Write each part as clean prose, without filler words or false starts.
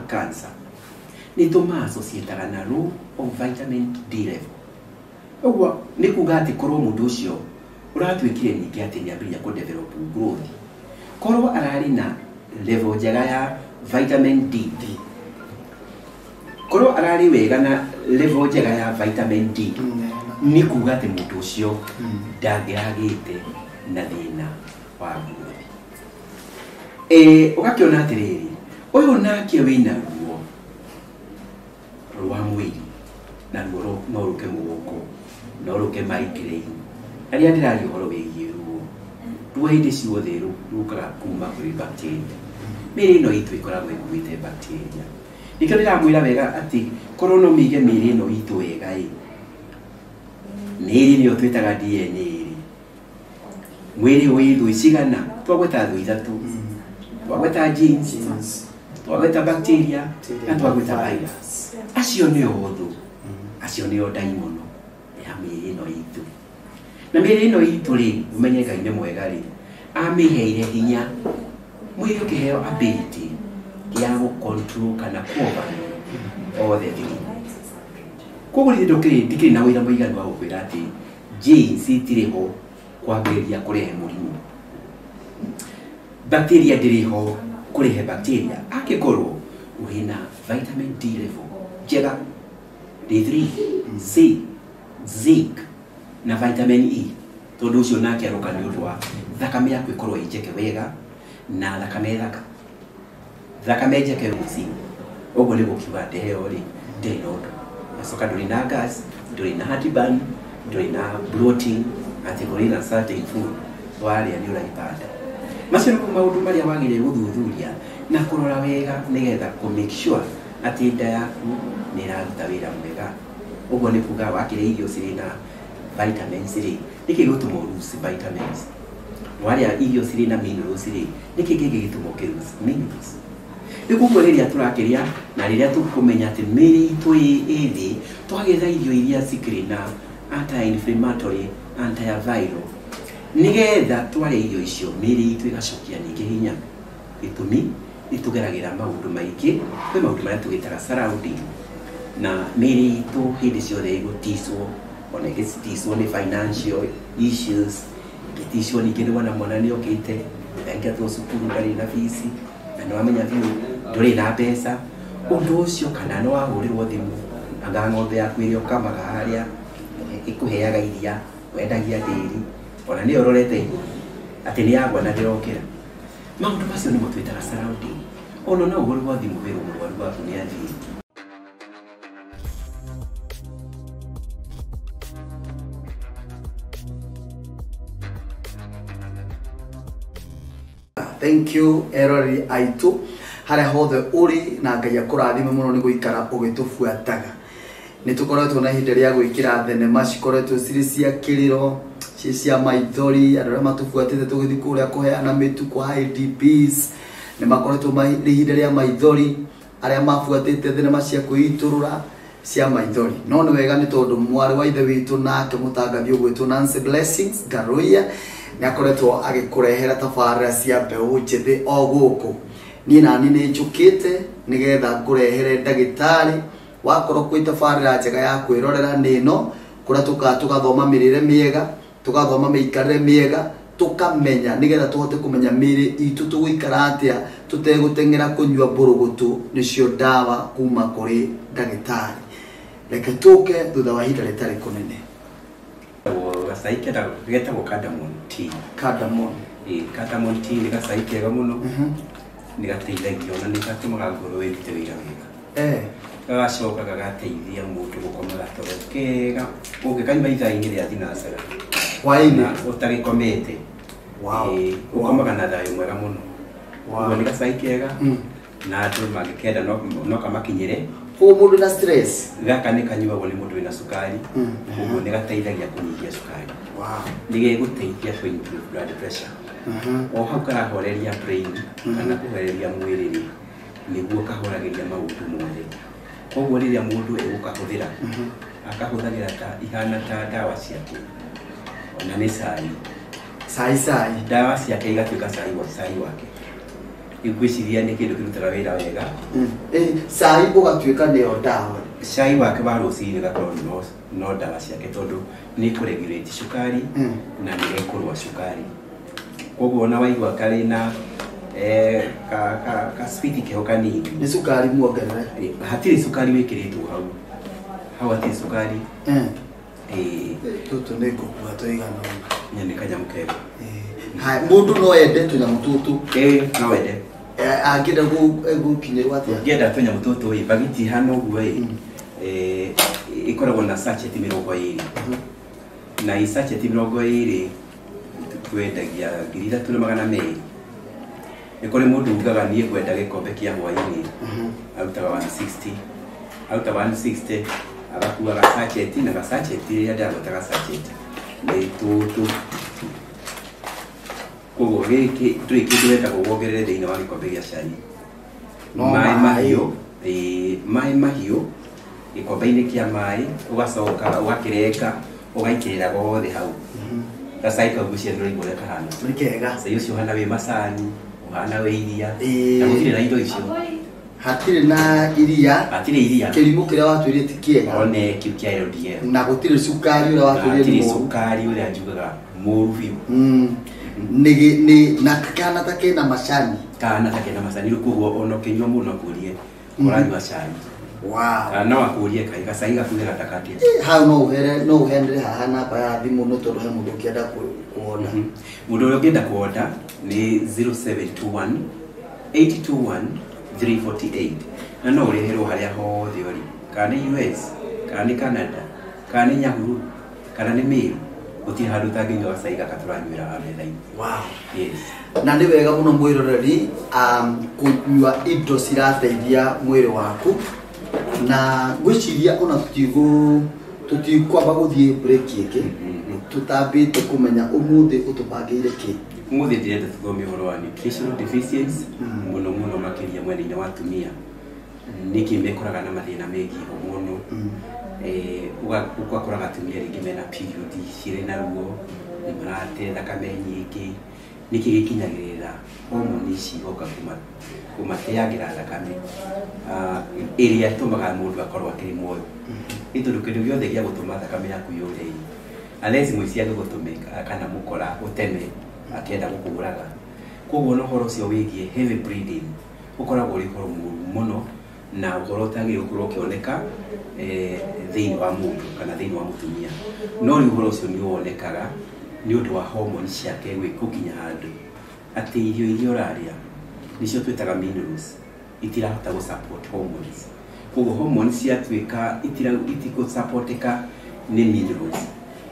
cancer nĩ tũma-associataga na low of vitamin D level. Ũguo nĩ kuga atĩ korwo mũndũ ũcio ũratuĩkire ningĩ atĩ nĩ ambĩrĩria kũ develop growth, korwo ararĩ na level njega ya vitamin D, korwo ararĩ wega na level njega ya vitamin D, nĩ kuga atĩ mũndũ ũcio ndangĩragĩte na thĩna wa growth. Ũgakĩona atĩrĩrĩ, ũyũ nake wĩna ruo rwa mwĩrĩ, na ruo no rũke mũgongo, no rũke migraine. Arĩa ndĩraria ũhoro wĩgiĩ ruo, ruo hĩndĩ ciothe rũkaga kuma kũrĩ bacteria. Mĩĩrĩ ĩno itũ ĩkoragwo ĩkuĩte bacteria. Nĩkĩo ndĩramwĩra wega atĩ korwo no mĩige mĩĩrĩ ĩno itũ wega ĩ, mĩĩrĩ nĩyo twĩtaga DNA rĩ. Mwĩrĩ wĩ thũ cigana? Twagweta thũ ithatũ. Twagweta genes, twagweta bacteria, na twagweta virus. Acio nĩo thũ, acio nĩo ndaimono ya mĩĩrĩ ĩno itũ. Na mĩĩrĩ ĩno itũ rĩ, ũmenye Ngai nĩ mwega rĩ, amĩheire hinya mwĩrĩ ũkĩheo ability ya gũ control kana ku overrule all the three. Koguo niĩ ndikĩrĩ na wĩra mũiganu wa gũkwĩra atĩ genes itirĩ ho kwambĩrĩria kũrehe mũrimũ, bacteria ndĩrĩ ho kũrehe bacteria. Angĩkorwo wĩna vitamin D level njega, D3, C, zinc na vitamin E, tondũ ũcio nake aroka nĩ ũndũ wa thakame yaku ĩkorwo ĩ njeke wega na thakame thaka, thakame njeke rũcinĩ. Ũguo nĩ gũkiuga ndĩheo rĩ, ndĩrĩ na ũndũ. Acoka ndũrĩ na gas, ndũrĩ na heartburn, ndũrĩ na bloating, atĩ kũrĩ na certain food warĩa nĩ ũraibanda. Macio nĩmo maũndũ marĩa wagĩrĩire gũthuthuria na kũrora wega nĩgetha kũ make sure atĩ nda yaku nĩ ĩraruta wĩra mwega. Ũguo nĩ kuga wakĩrĩa irio cirĩ na vitamins rĩ, nĩkĩ gĩgũtũma ũ lose vitamins? Warĩa irio cirĩ na minerals rĩ, nĩkĩ kĩngĩgĩtũma ũkĩ lose minerals? Rĩu koguo rĩrĩa tũrakĩrĩa na rĩrĩa tũkũmenya atĩ mĩĩrĩ itũ ĩ thĩ, twagetha irio iria cikĩrĩ na anti-inflammatory, antiviral, nĩgetha twarĩa irio icio mĩĩrĩ itũ ĩgacokia ningĩ hinya. Gĩtũmi nĩtũgeragĩra maũndũ maingĩ, kwĩ maũndũ marĩa tũgĩtaga surrounding, na mĩĩrĩ itũ hĩndĩ ciothe ĩgũticwo, ona ĩgĩticwo nĩ financial issues, ĩgĩticwo ningĩ nĩ wona mwana nĩ okĩte aingatwo cukuru ndarĩ na bici, na nĩ wamenya biũ ndũrĩ na mbeca. Ũndũ ũcio kana nĩ wahũrĩrwo thimũ, anga ng'ombe yaku ĩrĩa ũkamaga harĩa ĩkũheaga iria, wendagia ndĩri, ona nĩyo ũrorete atĩ nĩ yagwa na ndĩrokĩra. Maũndũ macio nĩmo twĩtaga surrounding. Ona no ũhũrĩrwo thimũ wĩrwo mũrwaru waku nĩ athiĩ. Thank you eroreri aitũ harĩa hothe ũrĩ, na Ngai akũrathime mũno nĩ gũikara ũgĩtũbuataga. Nĩ tũkoretwo na ihinda rĩa gwĩkĩra thenema cikoretwo cirĩ cia kĩrĩro, cirĩ cia maithori. Andũ arĩa matũbuatĩte tũgĩthiĩ kũrĩa kũheana mĩtu kwa IDPs nĩ makoretwo marĩ ihinda rĩa maithori. Arĩa mabuatĩte thenema cia kwĩitũrũra cia maithori. No nĩ wega nĩ tondũ mwarĩ wa ithe witũ nake mũtangathi ũgwĩtwo Nancy Blessings Ngaruiya nĩ akoretwo agĩkũrehera tabarĩra cia mbeũ njĩthĩ o gũkũ. Niĩ nani nĩ njũkĩte nĩgetha ngũrehere ndagĩtarĩ. Wakorwo kwĩ tabarĩra njega ya kwĩrorera nĩ ĩno, kũrĩa tũkaga tũgathoma mĩrĩre mĩega, tũgathoma mĩikarĩre mĩega, tũkamenya nĩgetha tũhote kũmenya mĩĩrĩ itũ tũgũikara atĩa tũtegũteng'era kũnyua mbũrũgũtũ, nĩcio ndawa kuma kũrĩ ndagĩtarĩ. Reke tũke thutha wa ihinda rĩtarĩ kũnene. Gacai getagwo cardamom tea. Cardamom. Ĩ, cardamom tea nĩ gacai kega mũno. Nĩ gateithagia ona nĩ gatũmaga ngoro ĩrute wĩra wega. Gagacoka gagateithia mũndũ gũkoma gatoro kega. Ũngĩkanyua ithaa-inĩ rĩa thinacara. Hwaĩ-inĩ. Na ũtagĩkomete. Wow. Ĩ, ũkomaga na thayũ mwega mũno. Wow. Ũguo nĩ gacai kega. Na andũ mangĩkenda no kamakinyĩre. Koguo mũndũ na stress. Gaka nĩ kanyuagwo nĩ mũndũ wĩna cukari. Koguo nĩ gateithagia kũnyihia cukari. Wow. Nĩ gegũteithia kũ improve blood pressure. O hau karahoreria brain kana kũhoreria mwĩrĩ rĩ, nĩguo kahoragĩria maũndũ mothe. Koguo rĩrĩa mũndũ egũkahũthĩra, akahũthagĩra ta ihana ta ndawa ciake. Ona nĩ cai. Cai cai. Ndawa ciake igatuĩka cai wa cai wake. Ngwĩciria nĩ kĩndũ kĩrutaga wĩra wega. Cai ũgatuĩka nĩyo ndawa. Cai wake wa rũcinĩ gakorwo no ndawa ciake tondũ nĩ kũregulate cukari na nĩ gekũrũa cukari. Koguo ona waigua karĩ na ka sweet keho kanini. Nĩ cukari muongerere. Hatirĩ cukari wĩkĩrĩtwo hau. Hau hatirĩ cukari. Tũtũ nĩ ngũkua tũigana ũna. Nĩ kanyamũ kega. Haya, mũndũ no ende tũnyamũ tũtũ. No ende. Angĩenda gũkinyĩrwo atĩa? Ũngĩenda tũnyamũ tũtũ ĩ, bagiti hana ũguo ĩ, ĩkoragwo na sachet 20. Na i sachet 20 twendagia 3200. Nĩ kũrĩ mũndũ ugaga niĩ ngwenda gĩkombe kĩa hwaĩ-inĩ, arutaga 160. Aruta 160 agakua gacacheti, na gacacheti rĩrĩa ndagweta gacacheti nĩ tũtũ. Koguo gĩkĩ ndũrĩ kĩndũ wendagwo wongerere thĩinĩ wa gĩkombe gĩa cai. Maĩ mahiũ, maĩ mahiũ gĩkombe-inĩ kĩa maĩ, ũgacoka ũgakĩrenga, ũgaitĩrĩra gothe hau. Gacai kau ngwĩciria nĩ ũraigua ũrĩa kahana. Nĩ kega. Cai ũcio ũhana wĩ macani, ũhana wĩ iria, na gũtirĩ na indo icio. Hatirĩ na iria. Hatirĩ iria. Kĩrimũ kĩrĩa watwĩrire ti kĩega. One kĩu kĩa LDL. Na gũtirĩ cukari ũrĩa watwĩrire nĩ Hatirĩ mũũru. cukari ũrĩa njugaga mũũru biũ. Nĩ na kana ta kena macani. Kana ta kena macani, rĩu koguo ona ũkĩnyua mũndũ akũrie ũranyua cai. Wow. Kana no akũrie kai gacai gaku geta katia. Hau no ũhere, no ũheanĩre haha namba ya thimũ no tondũ he mũndũ ũngĩenda kuona. Mũndũ ũrĩa ũngĩenda kuona nĩ 0721 821 348. Na no ũreherwo harĩa hothe ũrĩ, kana nĩ US, kana nĩ Canada, kana nĩ Nyahururu, kana nĩ Meru, gũtirĩ handũ ũtangĩnyua gacai gaka tũranyuĩra haha metha-inĩ. Wow. Yes. Na nĩ wega mũno mwĩroreri, kũnyua indo cirateithia mwĩrĩ waku, na ngwĩciria ona tũtikwamba gũthiĩ break ĩngĩ, tũtambĩte kũmenya ũmũthĩ ũtũbangĩire kĩ. Ũmũthĩ ndĩrenda tũthome ũhoro wa nutritional deficiency, mũno mũno makĩria mwena-inĩ wa atumia. Nĩkĩ mekoraga na mathĩna megiĩ hormonal? Ũgakoraga atumia rĩngĩ mena period cirĩ na ruo, nĩ marate thakame nyingĩ. Nĩkĩ gĩkinyagĩrĩra hormone ici igoka kũmateangĩra thakame, ĩrĩa ĩtũmaga mũndũ akorwo akĩrĩ muoyo. Nĩ tondũ kĩndũ gĩothe gĩa gũtũma thakame yaku yũre ĩ, unless mũici agĩgũtũme kana mũkora ũteme akĩenda gũkũraga. Koguo na ũhoro ũcio wĩgiĩ heavy bleeding ũkoragwo ũrĩ ũhoro mũũru mũno, na ũhoro ũtagĩrĩirwo gũkorwo ũkĩoneka thĩinĩ wa mũndũ kana thĩinĩ wa mũtumia. No rĩu ũhoro ũcio nĩ wonekaga nĩ ũndũ wa hormone ciake gũkinya handũ atĩ irio iria ũrarĩa nĩcio twĩtaga minerals itirahota gũ support hormones. Koguo hormones ciatuĩka itigũ-supportĩka nĩ minerals,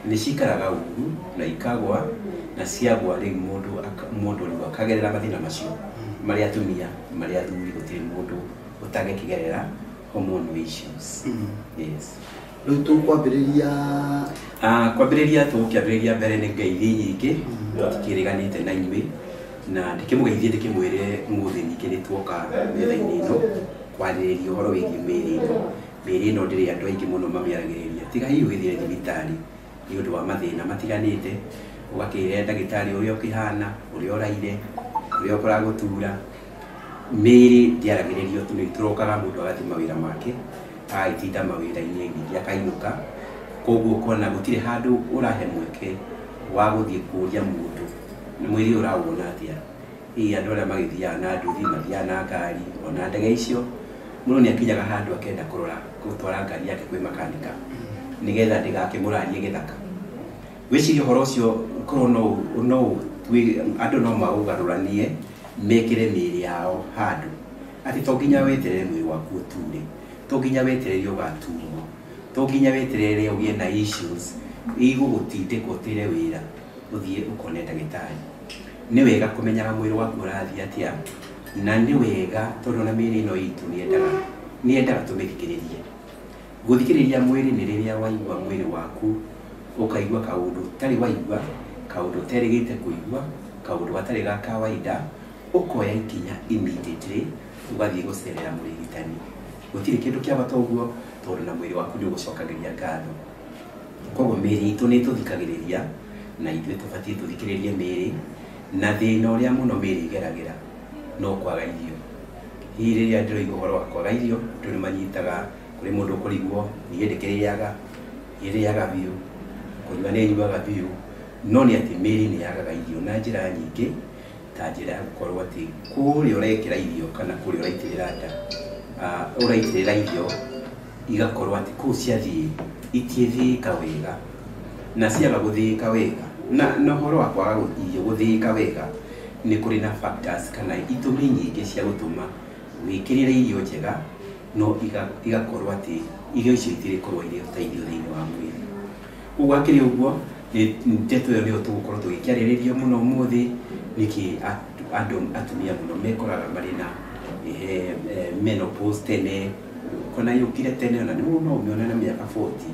nĩ cikaraga ũru na ikagwa, na ciagwa rĩu mũndũ rĩu akagerera mathĩna macio marĩa atumia marĩa athuri gũtirĩ mũndũ ũtangĩkĩgerera hormonal issues. Yes. Rĩu tũkwambĩrĩria Kwambĩrĩria tũgũkĩambĩrĩria mbere nĩ ngeithi nyingĩ, tũtikĩrĩganĩte na inyuĩ, na ndĩkĩmũgeithie ndĩkĩmwĩre ũmũthĩ ningĩ nĩ tuoka metha-inĩ ĩno kwarĩrĩria ũhoro wĩgiĩ mĩĩrĩ ĩno. Mĩĩrĩ ĩno ndĩrĩ andũ aingĩ mũno mamĩaragĩrĩria, tiga hihi ũgĩthiĩ thibitarĩ nĩ ũndũ wa mathĩna matiganĩte, ũgakĩre ndagĩtarĩ ũrĩa ũkĩhana, ũrĩa ũraire, ũrĩa ũkũragũtura. Mĩĩrĩ ndĩaragĩrĩrio tu, nĩ tũrokaga mũndũ agathiĩ mawĩra make, agagĩtinda mawĩra-inĩ ningĩ akainũka. Koguo ũkona gũtirĩ handũ ũrahe mweke wa gũthiĩ kũria mũndũ mwĩrĩ ũrawona atĩa. Hihi andũ arĩa magĩthiaga na nduthi, mathiaga na ngari, ona ndege icio, mũndũ nĩ akinyaga handũ akenda kũrora gũtwara ngari yake kwĩ makanika nĩgetha ndĩgakĩmũrarie gĩthaka. Ngwĩciria ũhoro ũcio korwo no andũ no maũgarũranie mekĩre mĩĩrĩ yao handũ atĩ to nginya weterere mwĩrĩ waku ũture, to nginya weterere ũgaturwo, to nginya weterere ũgĩe na issues igũgũtindĩka ũtĩre wĩra ũthiĩ ũkone ndagĩtarĩ. Nĩ wega kũmenyaga mwĩrĩ waku ũrathiĩ atĩa, na nĩ wega tondũ ona mĩĩrĩ ĩno itũ nĩ yendaga tũmĩthikĩrĩrie. Gũthikĩrĩria mwĩrĩ nĩ rĩrĩa waigua mwĩrĩ waku ũkaigua kaũndũ ũtarĩ waigua, kaũndũ ũterĩgĩte kũigua, kaũndũ gatarĩ ga kawaida, ũkoya ikinya immediately ũgathiĩ gũcerera mũrigitani. Gũtirĩ kĩndũ kĩa bata ũguo tondũ na mwĩrĩ waku nĩ ũgũcokagĩria ngatho. Koguo mĩĩrĩ itũ nĩ ĩtũthikagĩrĩria na ithuĩ tũbatiĩ tũthikĩrĩrie mĩĩrĩ, na thĩna ũrĩa mũno mĩĩrĩ ĩgeragĩra No kwaga irio. Hihi rĩrĩa ndĩroiga ũhoro wa kwaga irio, andũ nĩ manyitaga kũrĩ mũndũ ũkũrigwo, niĩ ndĩkĩrĩaga, ĩrĩaga biũ, kũnyua nĩ nyuaga biũ, no nĩ atĩ mĩĩrĩ nĩ yagaga irio na njĩra nyingĩ, ta njĩra ya gũkorwo atĩ kũrĩa ũrekĩra irio kana kũrĩa ũraitĩrĩra nda, ũraitĩrĩra irio igakorwo atĩ kũu ciathiĩ itiĩthĩĩka wega, na ciaga gũthĩĩka wega, na ũhoro wa kwaga irio gũthĩĩka wega nĩ kũrĩ na factors kana itũmi nyingĩ cia gũtũma wĩkĩrĩre irio njega, no igakorwo atĩ irio icio itirĩkorwo irĩ ũteithio thĩinĩ wa mwĩrĩ. Koguo hakĩrĩ ũguo, ndeto ĩyo nĩyo tũgũkorwo tũgĩkĩarĩrĩria mũno ũmũthĩ, nĩkĩ andũ atumia mũno mekoraga marĩ na menopause tene, kana yũkire tene, ona no ũmĩone na mĩaka 40,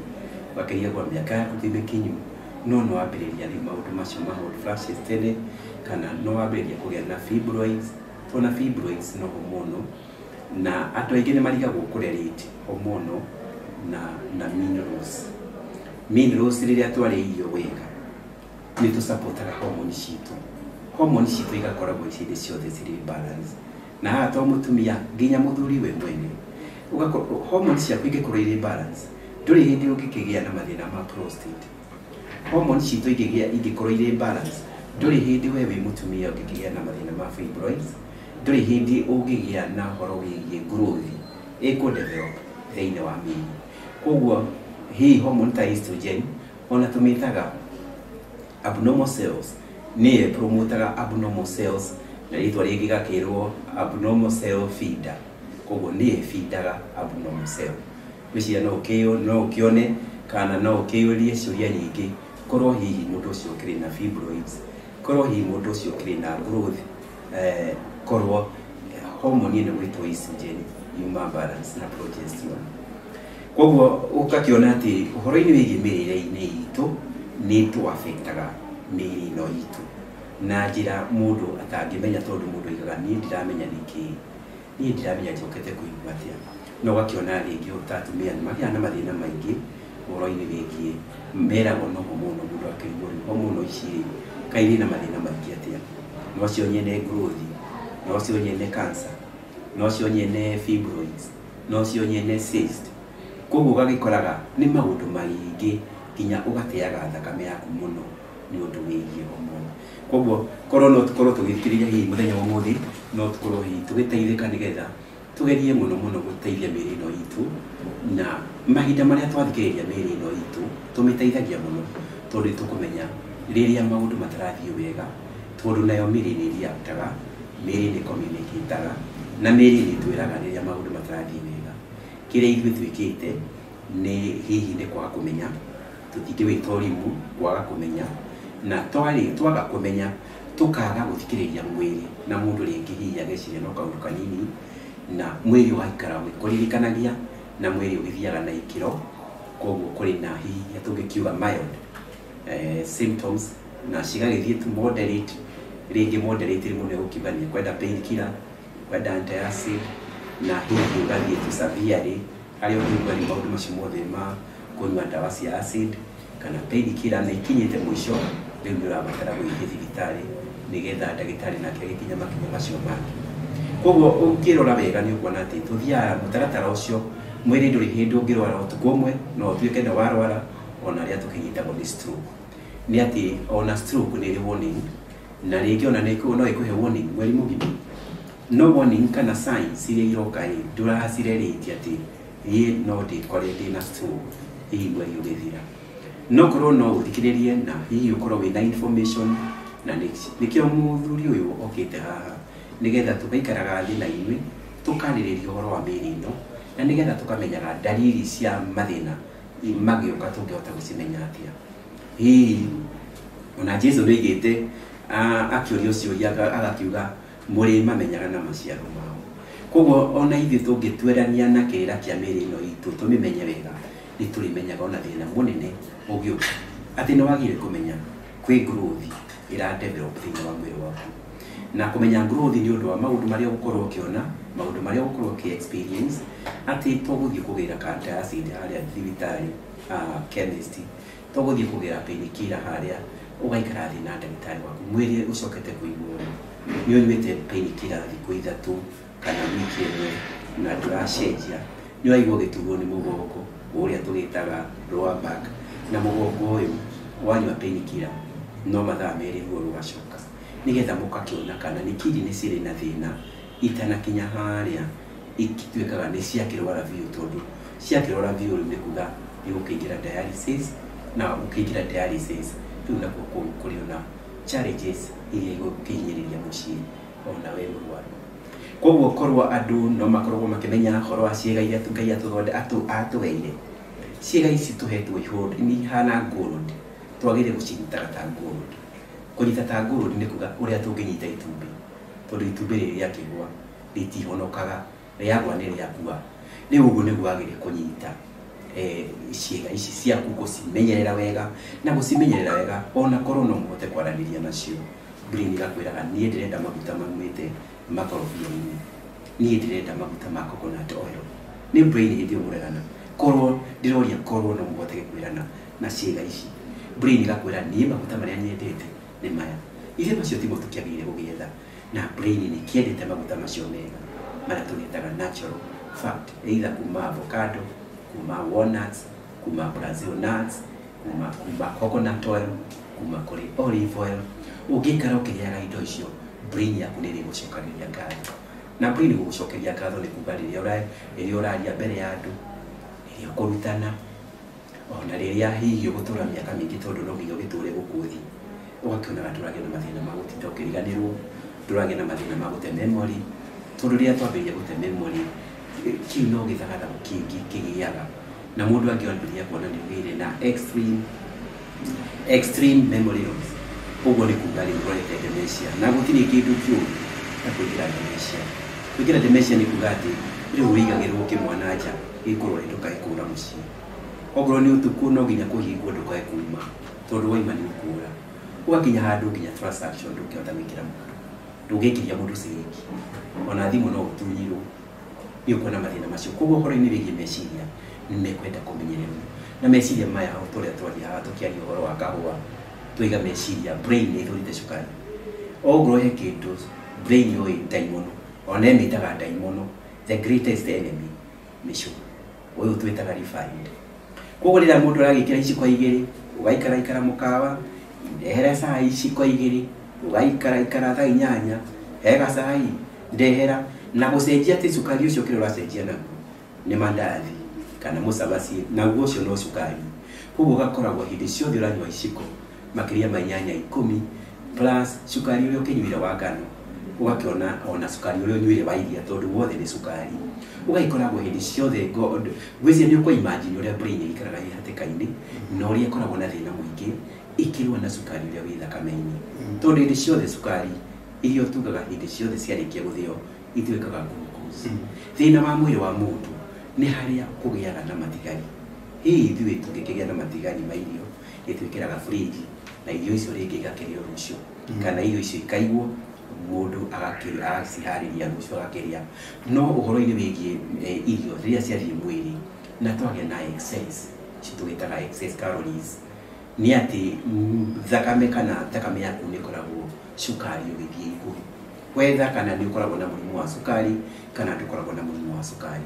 ũgakĩria kwa mĩaka yaku ti mĩkinyu, no nĩ wambĩrĩria rĩu maũndũ macio ma hot flashes tene, kana no wambĩrĩria kũgĩa na fibroids, tondũ fibroids no hormonal, na andũ aingĩ nĩ marigagwo kũrelate hormonal na minerals. Minerals rĩrĩa twarĩa irio wega nĩ tũsupportaga hormone citũ, hormone citũ igakoragwo hĩndĩ ciothe cirĩ balance, na haha to mũtumia nginya mũthuri we mwene, ũgakorwo hormone ciaku ingĩkorwo irĩ balance, ndũrĩ hĩndĩ ũngĩkĩgĩa na mathĩna ma prostate. Hormone citũ ingĩkorwo irĩ balance, ndũrĩ hĩndĩ we wĩ mũtumia ũngĩkĩgĩa na mathĩna ma fibroids, ndũrĩ hĩndĩ ũngĩgĩa na ũhoro wĩgiĩ growth ĩkũ develop thĩinĩ wa mĩĩrĩ. Koguo hihi hormone ta estrogen ona tũmĩtaga abnormal cells, nĩyo ĩpromotaga abnormal cells, na rĩtwa rĩngĩ gakĩrwo abnormal cell feeder. Koguo nĩyo ĩbindaga abnormal cell. Ngwĩciria no ũkĩone kana no ũkĩyũrie ciũria nyingĩ, korwo hihi mũndũ ũcio ũkĩrĩ na fibroids, korwo hihi mũndũ ũcio ũkĩrĩ na growth, korwo hormone ĩno ĩgwĩtwo estrogen yuma balance na progesterone. Koguo ũgakĩona atĩ ũhoro-inĩ wĩgiĩ mĩrĩre-inĩ itũ nĩ tũ-affectaga mĩĩrĩ ĩno itũ na njĩra mũndũ atangĩmenya, tondũ mũndũ aigaga niĩ ndiramenya nĩkĩ, niĩ ndiramenya njokete kũigua atĩa. No ũgakĩona rĩngĩ ta atumia nĩ magĩaga na mathĩna maingĩ ũhoro-inĩ wĩgiĩ meragwo no hormonal, mũndũ akĩrigwo rĩu hormonal ici rĩ kaĩ irĩ na mathĩna maingĩ atĩa, no cio nyene growth, no cio nyene cancer, no cio nyene fibroids, no cio nyene cyst. Koguo ũgagĩkoraga nĩ maũndũ maingĩ nginya ũgateaga thakame yaku mũno nĩ ũndũ wĩgiĩ hormone. Koguo korwo no tũkorwo tũgĩthikĩrĩria hihi mũthenya wa ũmũthĩ, no tũkorwo hihi tũgĩteithĩka nĩgetha tũgerie mũno mũno gũteithia mĩĩrĩ ĩno itũ, na mahinda marĩa twathikĩrĩria mĩĩrĩ ĩno itũ tũmĩteithagia mũno, tondũ nĩ tũkũmenya rĩrĩa maũndũ matarathiĩ wega, tondũ nayo mĩĩrĩ nĩ ĩreactaga, mĩĩrĩ nĩ communicataga, na mĩĩrĩ nĩ ĩtwĩraga rĩrĩa maũndũ matarathiĩ wega. Kĩrĩa ithuĩ twĩkĩte nĩ hihi nĩ kwaga kũmenya, tũtingĩwĩta ũrimũ kwaga kũmenya, na twaga kũmenya tũkaga gũthikĩrĩria mwĩrĩ, na mũndũ rĩngĩ hihi ageciria no kaũndũ kanini, na mwĩrĩ ũgaikara ũgĩkũririkanagia, na mwĩrĩ ũgĩthiaga na ikĩro. Koguo kũrĩ na hihi tũngĩkiuga mild symptoms, na cigagĩthiĩ tu moderate, rĩngĩ moderate rĩmwe nĩ ũkiuga nĩ kwenda painkiller, kwenda antacid, na hihi ũgathiĩ tu severely harĩa ũkũigua nĩ maũndũ macio mothe ma kũnyua ndawa cia acid kana painkiller na ikinyĩte mũico, rĩu nĩ ũrabatara gũgĩthiĩ thibitarĩ nĩgetha ndagĩtarĩ nake agĩkinya makinya macio mangĩ. Koguo ũngĩrora wega nĩ ũkuona atĩ tũthiaga mũtaratara ũcio, mwĩrĩ ndũrĩ hĩndĩ ũngĩrwara ũtukũ ũmwe, no ũtuĩke nĩ warwara ona arĩa tũkĩnyitagwo nĩ stroke. Nĩ atĩ ona stroke nĩ ĩrĩ warning, na rĩngĩ ona no ĩkũhe warning mweri mũgima, no warning kana signs iria iroka ĩ ndũracirerĩtie atĩ niĩ no ndĩkore ndĩna stroke hihi mweri ũgĩthira. No korwo no ũthikĩrĩrie na hihi ũkorwo wĩna information, na nĩkĩo mũthuri ũyũ okĩte haha nĩgetha tũgaikaraga thĩ na inyuĩ tũkarĩrĩria ũhoro wa mĩĩrĩ ĩno, na nĩgetha tũkamenyaga ndariri cia mathĩna magĩũka tũngĩhota gũcimenya atĩa. Hihi ona Jesu nĩoigĩte akĩũrio ciũria agakiuga mũrĩ mamenyaga na maciaro mao. Koguo ona ithuĩ tũngĩtuĩrania na kĩrĩra kĩa mĩĩrĩ ĩno itũ tũmĩmenye wega, nĩ tũrĩmenyaga ona thĩna mũnene ũngĩũka atĩ nĩ wagĩrĩire kũmenya kwĩ growth ĩra develop thĩinĩ wa mwĩrĩ waku, na kũmenya growth nĩ ũndũ wa maũndũ marĩa ũgũkorwo ũkĩona, maũndũ marĩa ũgũkorwo ũkĩ experience, atĩ tũgũthiĩ kũgĩra antacid harĩa thibitarĩ, chemist, tũgũthiĩ kũgĩra painkiller harĩa, ũgaikara thĩ na ndagĩtarĩ waku mwĩrĩ ũcokete kũigua ũũ. Nĩ ũnyuĩte painkiller thikũ 3 kana wiki 1 na ndũracenjia, nĩ waigua ũgĩturwo nĩ mũgongo ũrĩa tũgĩtaga lower back, na mũgongo ũyũ wanyua painkiller no mathaa 2 ruo rũgacoka, nĩgetha mũgakĩona kana nĩ kidney cirĩ na thĩna itanakinya harĩa ikituĩkaga nĩ ciakĩrwara biũ, tondũ ciakĩrwara biũ rĩu nĩ kuga nĩ ũkĩingĩra dialysis, na ũkĩingĩra dialysis rĩu nakuo kũu kũrĩ ona challenges iria igũkĩhinyĩrĩria mũciĩ ona we mũrwaru. Koguo korwo andũ no makoragwo makĩmenya ũhoro wa ciĩga iria Ngai atũheire, ciĩga ici tũhetwo nĩ ihana gold, twagĩrĩire gũcinyitaga ta gold. Kũnyita ta gold nĩ kuga ũrĩa tũngĩnyita itumbĩ, tondũ itumbĩ rĩrĩ rĩakĩgwa rĩtihonokaga, rĩagwa nĩ rĩakua. Rĩu ũguo nĩguo wagĩrĩire kũnyita ciĩga ici ciaku, gũcimenyerera wega, na gũcimenyerera wega ona korwo no mũhote kwaranĩria nacio. Brain igakwĩraga niĩ ndĩrenda maguta maumĩte makorobia-inĩ, niĩ ndĩrenda maguta ma coconut oil. Nĩ brain hĩndĩ ĩyo mũregana, korwo ndĩroria korwo no mũhote kwĩrana na ciĩga ici, brain igakwĩra niĩ maguta marĩa nyendete nĩ maya, ithe macio timo tũkĩagĩrĩire gũgĩetha, na brain nĩ kĩendete maguta macio mega marĩa tũgĩtaga natural fat, either kuma avocado, kuma walnuts, kuma Brazil nuts, kuma coconut oil, kuma kũrĩ olive oil. Ũngĩikara ũkĩrĩaga indo icio, brain yaku nĩ ĩrĩgũcokanĩria ngatho, na brain gũgũcokeria ngatho nĩ kuga rĩrĩa ũraria mbere ya andũ, rĩrĩa ũkũrutana, ona rĩrĩa hihi ũgũtũra mĩaka mĩingĩ, tondũ no nginya ũgĩtũre gũkũ thĩ, ũgakĩonaga ndũragĩa na mathĩna ma gũtinda ũkĩriganĩrwo, ndũragĩa na mathĩna ma gũte memory, tondũ rĩrĩa twambĩrĩria gũte memory, kĩu no gĩthagathago kĩngĩ kĩgĩaga, na mũndũ angĩambĩrĩria kuona nĩ ũgĩire na extreme memory loss. Ũguo nĩ kuga rĩu ũrorete dementia, na gũtirĩ kĩndũ kĩũru ta kũingĩra dementia. Kũingĩra dementia nĩ kuga atĩ rĩu ũigagĩrwo kĩmwana nja gĩkũrore ndũkae kũra mũciĩ, okorwo nĩ ũtukũ no nginya kũhingwo ndũkae kuma, tondũ waima nĩ ũkũra. Ũgakinya handũ nginya transaction ndũngĩhota gwĩkĩra mũndũ, ndũngĩikĩria mũndũ ciringi, ona thimũ no ũtunyirwo, nĩ ũkuona mathĩna macio. Koguo ũhoro-inĩ wĩgiĩ meciria nĩ mekwenda kũmenyererwo, na meciria maya o ta ũrĩa twaria haha tũkĩaria ũhoro wa kahũa, tũiga meciria brain nĩ ĩthũrĩte cukari. Ongorwo he kĩndũ brain yũĩ ndaimono, ona ĩmĩtaga ndaimono, the greatest enemy nĩ sugar, ũyũ twĩtaga refined. Koguo rĩrĩa mũndũ aragĩkĩra iciko 2, ũgaikara ikara mũkawa, ndehera cai iciko 2, ũgaikara ikara thaa 8, hega cai ndehera, na gũcenjia atĩ cukari ũcio kĩrĩa ũracenjia naguo nĩ mandathi kana mũcabaci, naguo ũcio no cukari. Koguo ũgakoragwo hĩndĩ ciothe ũranyua iciko makĩria ma 8 10 plus cukari ũrĩa ũkĩnyuire wa ngano, ũgakĩona ona cukari ũrĩa ũnyuire wa iria, tondũ wothe nĩ cukari. Ũgagĩkoragwo hĩndĩ ciothe ngwĩciria nĩ ũkũ imagine ũrĩa brain ĩikaraga ĩ hatĩka-inĩ, na ũrĩa ĩkoragwo na thĩna mũingĩ ĩkĩrũa na cukari ũrĩa wĩ thakame-inĩ, tondũ hĩndĩ ciothe cukari iria tugaga hĩndĩ ciothe ciarĩkia gũthĩo ituĩkaga glucose. Thĩna wa mwĩrĩ wa mũndũ nĩ harĩa kũgĩaga na matigari. Hihi ithuĩ tũngĩkĩgĩa na matigari ma irio, ĩtwĩkĩraga fridge, na irio icio rĩngĩ igakĩrĩo rũciũ, kana irio icio ikaigwo mũndũ agaciharĩria rũciũ agakĩrĩa. No ũhoro-inĩ wĩgiĩ irio rĩrĩa ciathiĩ mwĩrĩ na twagĩa na excess, icio tũgĩtaga excess calories, nĩ atĩ thakame kana thakame yaku nĩ ĩkoragwo cukari ũgĩthiĩ igũrũ, wetha kana nĩ ũkoragwo na mũrimũ wa cukari kana ndũkoragwo na mũrimũ wa cukari.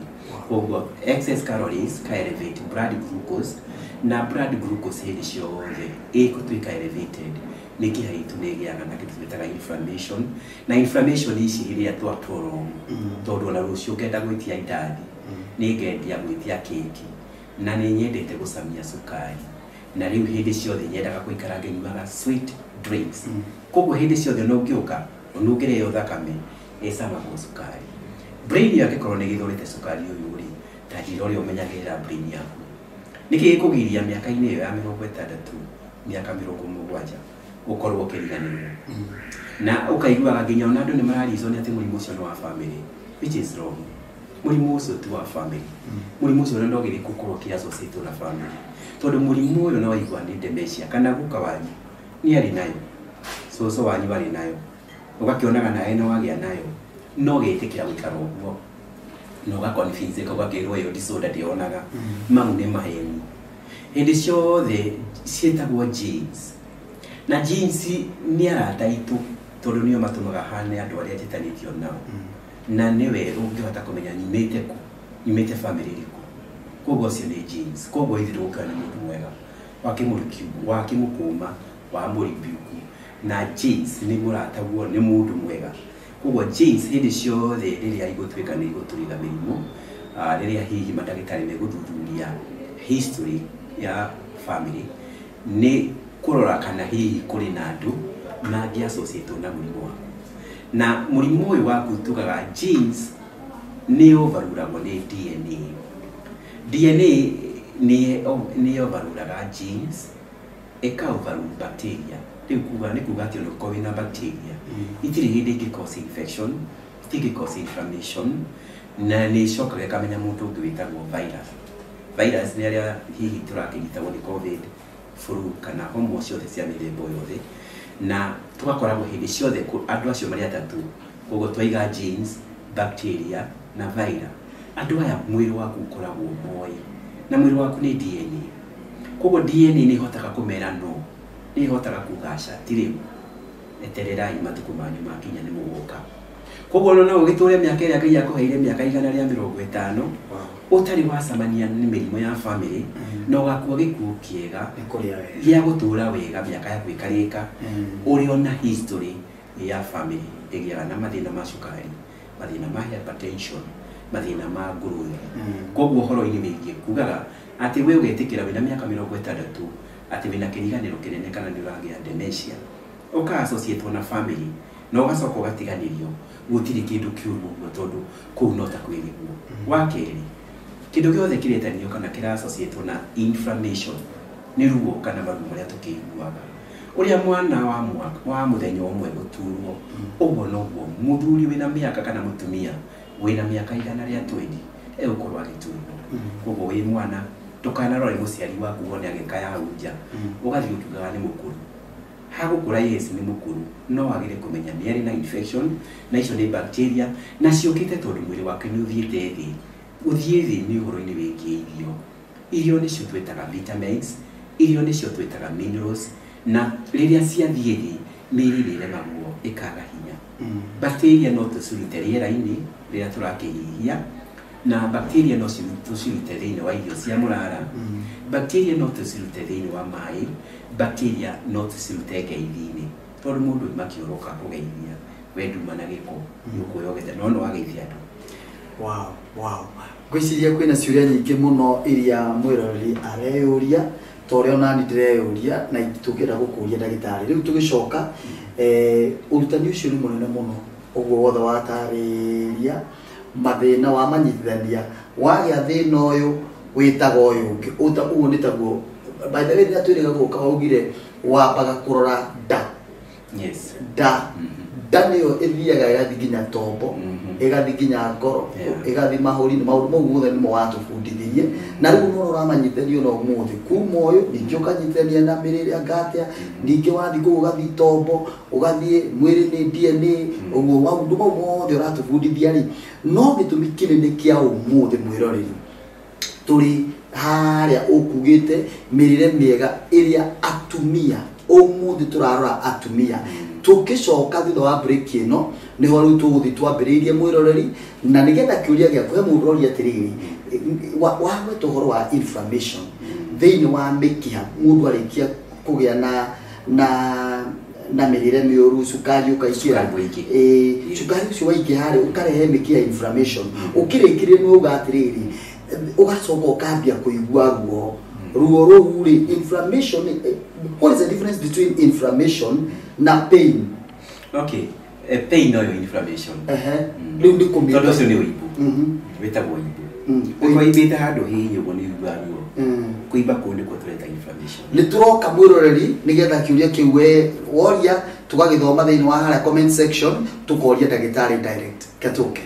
Koguo excess calories ka elevate blood glucose, na blood glucose hĩndĩ ciothe ĩgũtuĩka elevated, mĩkiha itũ nĩ ĩgĩaga na kĩndũ twĩtaga inflammation, na inflammation ici rĩrĩa twa prolong, tondũ ona rũciũ ngenda gwĩtia indathi, nĩ ngendia gwĩtia keki, na nĩ nyendete gũcamia cukari, na rĩu hĩndĩ ciothe nyendaga gũikara ngĩnyuaga sweet drinks. Koguo hĩndĩ ciothe no ngĩũka ũnungĩre thakame ĩcamagwo cukari. Brain yake korwo nĩ gĩthũrĩte cukari ũyũ rĩ, ta njĩra ũrĩa ũmenyagĩrĩra brain yaku. Nĩkĩ gĩkũgiria mĩaka-inĩ ĩyo ya 60 mĩaka 70 ũkorwo ũkĩriganĩrwo, na ũkaiguaga nginya ona andũ nĩ marareason atĩ mũrimũ ũcio nĩ wa family, which is wrong. Mũrimũ ũcio ti wa family. Mũrimũ ũcio no ndwagĩrĩire gũkorwo ũkĩ-associate na family, tondũ mũrimũ ũyũ no waigua nĩ dementia, kana guka wanyu nĩ arĩ nayo, cũcũ wanyu arĩ nayo, ũgakĩonaga nawe nĩ wagĩa nayo, no gĩtĩkĩra gũikara ũguo, na ũgaconvince ũgakĩrwo ĩyo disorder ndĩonaga. Mau nĩ maheni. Hĩndĩ ciothe ciĩtagwo genes, na genes nĩ arata aitũ Tondũ nĩo matũmaga hane andũ arĩa njĩtanĩtio nao. Na nĩwe ũngĩhota kũmenya nyumĩte kũ, nyumĩte family ĩrĩkũ. Koguo ũcio nĩ genes. Koguo ithuĩ tũgũkĩra nĩ mũndũ mwega wa kĩmũrikiu, wa kĩmũkũma, wa mũribiuku. Na genes nĩ mũrataguo nĩ mũndũ mwega. Koguo genes hĩndĩ ciothe rĩrĩa igũtuĩka nĩ igũtũriga mĩrimũ, rĩrĩa hihi mandagĩtarĩ megũthuthuria history ya family, nĩ kũrora kana hihi kũrĩ na andũ mangĩ associate na mũrimũ waku. Na mũrimũ ũyũ waku tugaga genes nĩ overrulagwo nĩ DNA. DNA nĩ overrulaga genes, ĩka overrule bacteria. Rĩu kuga nĩ kuga atĩ ona ũngĩkorwo wĩna bacteria, itirĩ hĩndĩ ĩngĩ cause infection, itingĩ cause inflammation, na nĩ ĩcokaga ĩkamenya mũndũ ũngĩ wĩtagwo virus. Virus nĩ arĩa hihi tũrakĩnyitagwo nĩ COVID, flu kana homa ciothe cia mĩthemba yothe, na tũgakoragwo hĩndĩ ciothe andũ acio marĩ atatũ. Koguo twaiga genes, bacteria na virus. Andũ aya mwĩrĩ waku ũkoragwo moĩ, na mwĩrĩ waku nĩ DNA. Koguo DNA nĩ ĩhotaga kũmera no, nĩ ĩhotaga kuga aca ti rĩu, etererai matukũ manyu makinya nĩ mũgũka. Koguo ona no ũgĩtũre mĩaka ĩrĩa Ngai akũheire mĩaka 150, ũtarĩ wacemania nĩ mĩrimũ ya family, na ũgakua gĩkuũ kĩega gĩa gũtũra wega mĩaka yaku ĩkarĩka, ũrĩ ona history ya family ĩgĩaga na mathĩna ma cukari, mathĩna ma hypertension, mathĩna ma ngũrũthi. Koguo ũhoro-inĩ wĩgiĩ kugaga atĩ we ũgetĩkĩra wĩna mĩaka 60 atĩ wĩna kĩriganĩro kĩnene kana nĩ ũragĩa dementia, ũka associate na family na ũgacoka ũgatiganĩrio, gũtirĩ kĩndũ kĩũru ũguo tondũ kũu no ta kwĩrigwo. Wa kerĩ, kĩndũ gĩothe kĩretanio kana kĩra associate na inflammation nĩ ruo kana maruo marĩa tũkĩiguaga. Ũrĩa mwana wa mwaka wa mũthenya ũmwe gũturwo, ũguo noguo mũthuri wĩna mĩaka kana mũtumia wĩna mĩaka 120 egũkorwo agĩturwo. Koguo wĩ mwana ndũkanarore mũciari waku wone agĩkaya hau nja, ũgathiĩ ũkiugaga nĩ mũkũrũ. Hagũkũra yes nĩ mũkũrũ, no wagĩre kũmenya nĩ arĩ na infection, na icio nĩ bacteria, na ciũkĩte tondũ mwĩrĩ wake nĩ ũthiĩte thĩ. Gũthiĩ thĩ nĩ ũhoro-inĩ wĩgiĩ irio. Irio nĩcio twĩtaga vitamins, irio nĩcio twĩtaga minerals, na rĩrĩa ciathiĩ thĩ mĩĩrĩ nĩ ĩremagwo ĩkaga hinya. Bacteria no tũcirute rĩera-inĩ rĩrĩa tũrakĩhihia, na bacteria no tũcirute thĩinĩ wa irio cia mũrara, bacteria no tũcirute thĩinĩ wa maĩ, bacteria no tũcirute ngeithi-inĩ, tondũ mũndũ oima kĩoro kũgeithia, we nduma na gĩko, nĩ ũkwĩyogete, no nĩ wageithia andũ. Wow, wow. Ngwĩciria kwĩna ciũria nyingĩ mũno iria mwĩroreri areyũria, ta ũrĩa onani ndĩreyũria, na tũngĩenda gũkũria ndagĩtarĩ. Rĩu tũgĩcoka, ũrutani ũcio nĩ mũnene mũno, ũguo wothe watarĩria, mathĩna wamanyitithania, wagĩa thĩna ũyũ wĩtaga ũyũ ũngĩ, ũguo nĩ taguo. By the way, rĩrĩa twĩrĩga gũka waugire wambaga kũrora nda. Yes. Nda. Nda nĩyo ĩthiaga ĩgathiĩ nginya tombo, ĩgathiĩ nginya ngoro, ĩgathiĩ mahũri-inĩ, maũndũ mau mothe nĩmo watũbundithirie. Na rĩu no ũramanyitithania ona ũmũthĩ, kuma ũyũ ningĩ ũkanyitithania na mĩrĩre anga atĩa, ningĩ wathiĩ kũu ũgathiĩ tombo, ũgathiĩ mwĩrĩ nĩ DNA, ũguo maũndũ mau mothe ũratũbundithia rĩ, no gĩtũmi kĩnene kĩa ũmũthĩ mwĩroreri, tũrĩ harĩa ũkugĩte mĩrĩre mĩega ĩrĩa atumia ũmũthĩ tũrarora atumia. Tũngĩcoka thutha wa break ĩno nĩho rĩu tũgũthiĩ twambĩrĩirie mwĩroreri, na nĩgetha kĩũria gĩaku he mũndũ ũroria atĩrĩrĩ, wagweta ũhoro wa inflammation thĩinĩ wa mĩkiha, mũndũ arĩkia kũgĩa na mĩrĩre mĩũru, cukari ũkaingĩra, Cukari mũingĩ. Cukari ũcio waingĩha rĩ, ũkarehe mĩkiha inflammation. Ũkĩrĩkĩrĩria nĩ wauga atĩrĩrĩ, ũgacoka ũkambia kũigua ruo. Ruo rũu rĩ, inflammation, what is the difference between inflammation na pain? Okay, pain noyo inflammation. Rĩu nĩ kũmĩka. Tondũ ũcio nĩ ũimbu. Wĩtagwo ũimbu. Ũngĩkorwo ũimbĩte handũ hihi ũguo nĩ ũiguaga ruo. Kũimba kũu nĩkuo tũreta inflammation. Nĩ tũroka mwĩroreri nĩgetha kĩũria kĩu we woria tũgagĩthoma thĩinĩ wa harĩa comment section, tũkoria ndagĩtarĩ direct. Ketũke.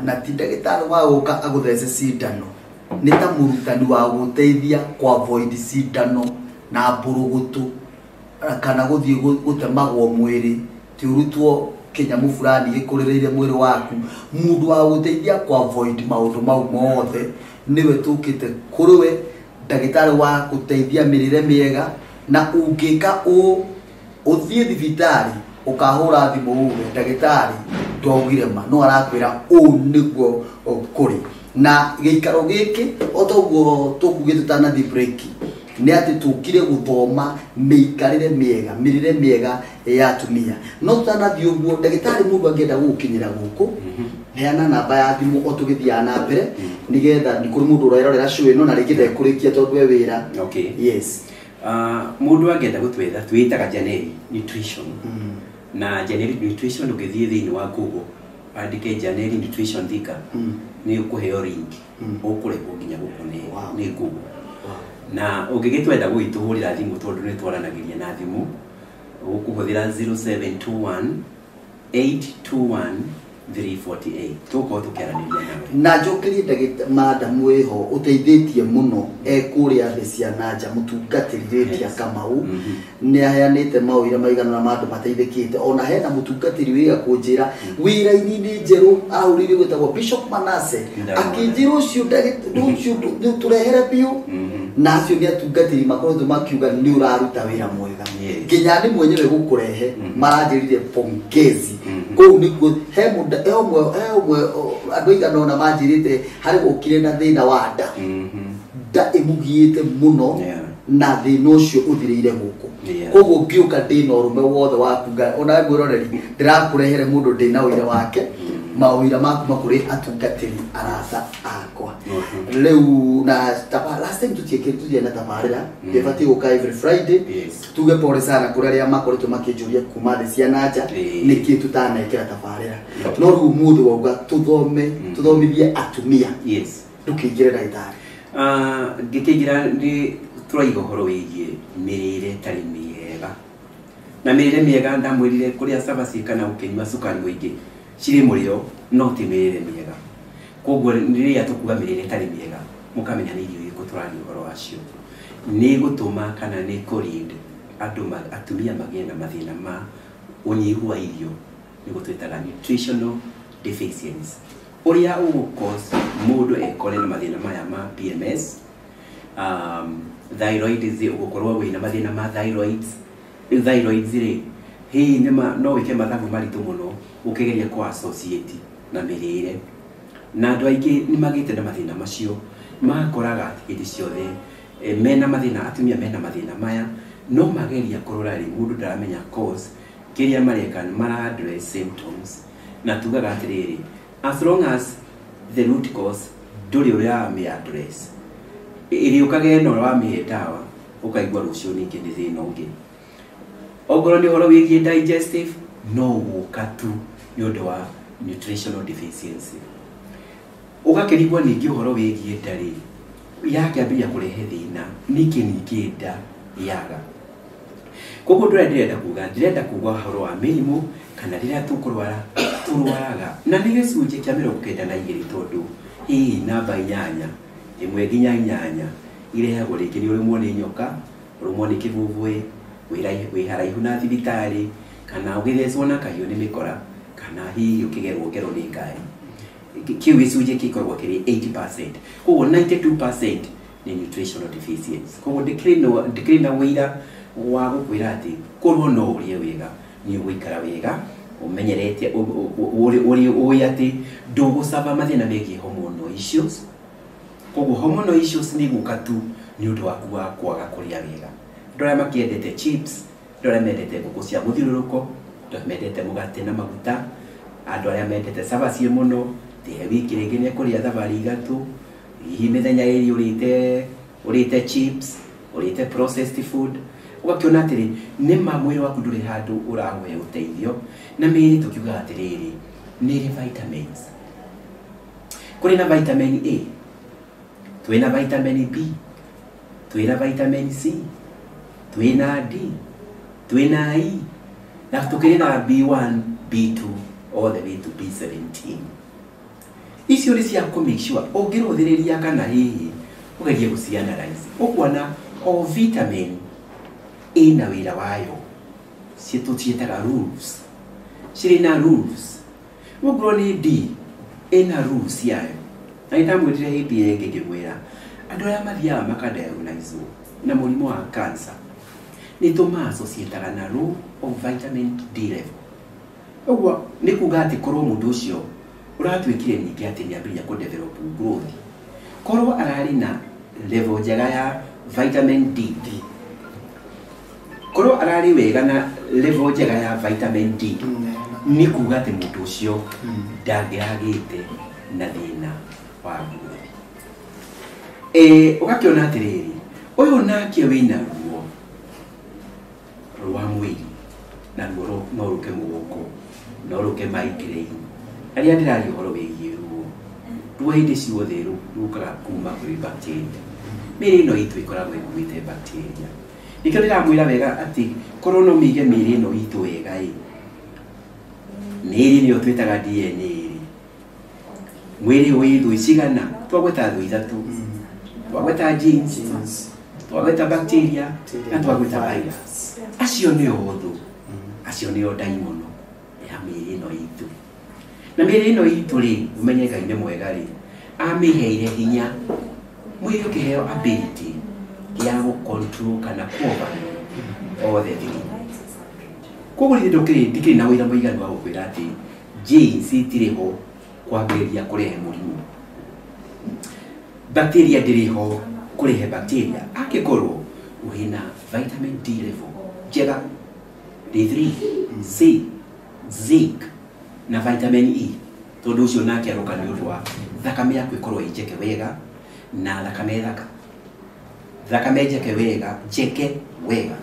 Na ti ndagĩtarĩ wa gũka agũthece cindano, nĩ ta mũrutani wa gũteithia kũ avoid cindano na mbũrũgũtũ kana gũthiĩ gũtemagwo mwĩrĩ, ti ũrutwo Kĩnyamũ fulani gĩkũrĩrĩire mwĩrĩ waku, mũndũ wa gũteithia ku avoid maũndũ mau mothe nĩwe tũkĩte kũrĩ we, ndagĩtarĩ wa gũteithia mĩrĩre mĩega. Na ũngĩka ũũ ũthiĩ thibitarĩ ũkahũra thimũ uge ndagĩtarĩ ndwaugire ma, no arakwĩra ũũ nĩguo kũrĩ. Na gĩikaro gĩkĩ o toguo tũkugĩte tũtanathiĩ break, nĩ atĩ tũkire gũthoma mĩikarĩre mĩega, mĩrĩre mĩega ya atumia. No tũtanathiĩ ũguo, ndagĩtarĩ, mũndũ angĩenda gũgũkinyĩra gũkũ, heana namba ya thimũ o tũgĩthiaga na mbere, nĩgetha nĩ kũrĩ mũndũ ũrerorera show ĩno na rĩngĩ ndekũrĩkia tondũ e wĩra. Okay. Yes. Mũndũ angĩenda gũtwetha, twĩtaga Janeri Nutrition. Na Janeri Nutrition, ũngĩthiĩ thĩinĩ wa Google wandĩke Janeri Nutrition Thika, nĩ ũkũheo link, ũkũrehwo nginya gũkũ nĩ nĩ Google. Na ũngĩgĩtwenda gũgĩtũhũrĩra thimũ, tondũ nĩ twaranagĩria na thimũ, ũkũhũthĩra 0721 821 348, tũgũkorwo tũkĩaranĩria nawe. Na njokerie ndagĩta madamu wĩho ũteithĩtie mũno e kũrĩa thĩ cia nanja, mũtungatĩri Rĩtia Kamau. Nĩ aheanĩte maũira maigana na ma andũ mateithĩkĩte. Ona hena mũtungatĩri wĩga kũnjĩra wĩra-inĩ nĩ njerũ ahũrĩire gwĩtagwo Bishop Manase. Ndamwona. Akĩnjĩra ũcio ũcio tũrehere biũ. Na acio nĩ atungatĩri makoretwo makiuga nĩ ũraruta wĩra mwega. Nginya nĩ mwenyewe gũkũrehe maranjĩrire pongezi. Kũu nĩkuo he mũndũ he ũmwe he ũmwe andũ aigana ũna manjĩrĩte harĩ gũkire na thĩna wa nda, nda ĩmũgiĩte mũno, na thĩna ũcio ũthirĩire gũkũ. Koguo ngĩũka ndĩna ũrũme wothe wa kuga ona mwĩroreri ndĩrakũrehere mũndũ ndĩna ũira wake, maũira ma kuma kũrĩ atungatĩri arata akwa. Rĩu na taba, last time tutiekire tutie na tabarĩra ndĩbatiĩ gũka every Friday. Tuge pole sana kũrĩ arĩa makoretwo makĩnjũria kuma thĩ cia nanja nĩkĩ tũtanekĩra tabarĩra, no rĩu ũmũthĩ wauga tũthome, tũthomithie atumia. Ndũkĩingĩre, ndagĩtarĩ. Ngĩkĩingĩra nĩ tũraiga ũhoro wĩgiĩ mĩrĩre ĩtarĩ mĩega. Na mĩrĩre mĩega, ndamwĩrire kũrĩa cabaci kana gũkĩnyua cukari mũingĩ cirĩ mũrĩo, no ti mĩrĩre mĩega. Koguo rĩrĩa tũkuga mĩrĩre ĩtarĩ mĩega, mũkamenya nĩ irio irĩkũ tũraria ũhoro wacio. Nĩ gũtũma kana nĩ kũ-lead andũ atumia magĩe na mathĩna ma ũnyihu wa irio, nĩguo twĩtaga nutritional deficiency, ũrĩa ũgũ-cause mũndũ ekore na mathĩna maya ma PMS, thyroid, ũgũkorwo wĩna mathĩna ma thyroids. Rĩu thyroids rĩ, hihi nĩma no wĩke mathabu maritũ mũno ũkĩgeria kũ associate na mĩrĩre. Na andũ aingĩ nĩ magĩte na mathĩna macio, makoraga hĩndĩ ciothe mena mathĩna, atumia mena mathĩna maya, no mageria kũrora rĩ, mũndũ ndaramenya cause. Kĩrĩa mareka nĩ mara address symptoms, na tugaga atĩrĩrĩ, as long as the root cause ndũrĩ ũramĩ address, ĩrĩũkaga ĩno wamĩhe ndawa, ũkaigua rũciũ ningĩ nĩ thĩna ũngĩ. Ongorwo nĩ ũhoro wĩgiĩ digestive, no gũka tu nĩ ũndũ wa nutritional deficiency. Ũgakĩrigwo ningĩ ũhoro wĩgiĩ nda rĩ, yakĩambĩrĩria kũrehe thĩna nĩkĩ, ningĩ nda yaga. Koguo ndũrĩa ndĩrenda kuga ũhoro wa mĩrimũ kana rĩrĩa tũkũrwara, tũrwaraga na nĩ gĩcunjĩ kĩa 92, tondũ hihi namba 8, 1 nginya 8 irehagwo rĩngĩ nĩ ũrũmwo nĩ nyoka, ũrũmwo nĩ kĩbũbũĩ, wĩ haraihu na thibitarĩ, kana ũgĩthecwo na kahiũ nĩ mĩkora, kana hihi ũkĩgerwo ngero nĩ ngari. Kĩu gĩcunjĩ gĩkoragwo kĩrĩ 80%. Koguo 92% nĩ nutritional deficiency. Koguo ndĩkĩrĩ na ũira wa gũkwĩra atĩ korwo no ũrĩe wega nĩ ũgũikara wega ũmenyerete ũĩ atĩ ndũgũcaba mathĩna megiĩ hormonal issues. Koguo hormonal issues nĩ gũka tu nĩ ũndũ waku wa kwaga kũrĩa wega. Andũ arĩa makĩendete chips, andũ arĩa mendete ngũkũ cia mũthiũrũrũko, andũ arĩa mendete mũgate na maguta, andũ arĩa mendete cabaci mũno, he wiki rĩngĩ nĩ ekũrĩa thabarĩ ithatũ, hihi mĩthenya ĩrĩ ũrĩte chips, ũrĩte processed food, ũgakĩona atĩrĩ nĩma mwĩrĩ waku ndũrĩ handũ ũrahoya ũteithio. Na mĩĩrĩ tũkiugaga atĩrĩrĩ, nĩ ĩrĩ vitamins. Kũrĩ na vitamin A, twĩna vitamin B, twĩna vitamin C, twĩna D, twĩna E, na tũkĩrĩ na B1, B2 all the way to B17. Icio nĩ cia kũ make sure ũngĩrũthĩrĩria kana hihi ũgerie gũci-analyze, ũkuona o vitamin ĩna wĩra wayo, tũciĩtaga rules. Cirĩ na rules. Ũguo nĩ D ĩna rules yayo. Na nĩndamwĩrire hĩndĩ ĩyo ĩngĩ ngĩmwĩra andũ arĩa mathiaga makadiagnoswo na mũrimũ wa cancer nĩ tũma-associataga na low of vitamin D level. Ũguo nĩ kuga atĩ korwo mũndũ ũcio ũratuĩkire ningĩ atĩ nĩ ambĩrĩria kũ develop growth, korwo ararĩ na level njega ya vitamin D, korwo ararĩ wega na level njega ya vitamin D, nĩ kuga atĩ mũndũ ũcio ndangĩragĩte na thĩna wa growth. Ũgakĩona atĩrĩrĩ, ũyũ nake wĩna ruo rwa mwĩrĩ, na ruo no rũke mũgongo, no rũke migraine. Arĩa ndĩraria ũhoro wĩgiĩ ruo, ruo hĩndĩ ciothe rũkaga kuma kwĩ bacteria. Mĩĩrĩ ĩno itũ ĩkoragwo ĩkuĩte bacteria. Nĩkĩo ndĩramwĩra wega atĩ korwo no mĩige mĩĩrĩ ĩno itũ wega ĩ, mĩĩrĩ nĩyo twĩtaga DNA rĩ. Mwĩrĩ wĩ thũ cigana? Twagweta thũ ithatũ. Twagweta genes, twagweta bacteria na twagweta virus. Acio nĩo thũ, acio nĩo ndaimono ya mĩĩrĩ ĩno itũ. Na mĩĩrĩ ĩno itũ rĩ, ũmenye Ngai nĩ mwega rĩ, amĩheire hinya mwĩrĩ ũkĩheo ability ya gũ control kana ku overrule all the three. Koguo niĩ ndikĩrĩ na wĩra mũiganu wa gũkwĩra atĩ genes itirĩ ho kwambĩrĩria kũrehe mũrimũ, bacteria ndĩrĩ ho kũrehe bacteria angĩkorwo wĩna vitamin D level njega, D3, C, zinc na vitamin E, tondũ ũcio nake aroka nĩ ũndũ wa thakame yaku ĩkorwo ĩ njeke wega na thakame thaka, thakame njeke wega, njeke wega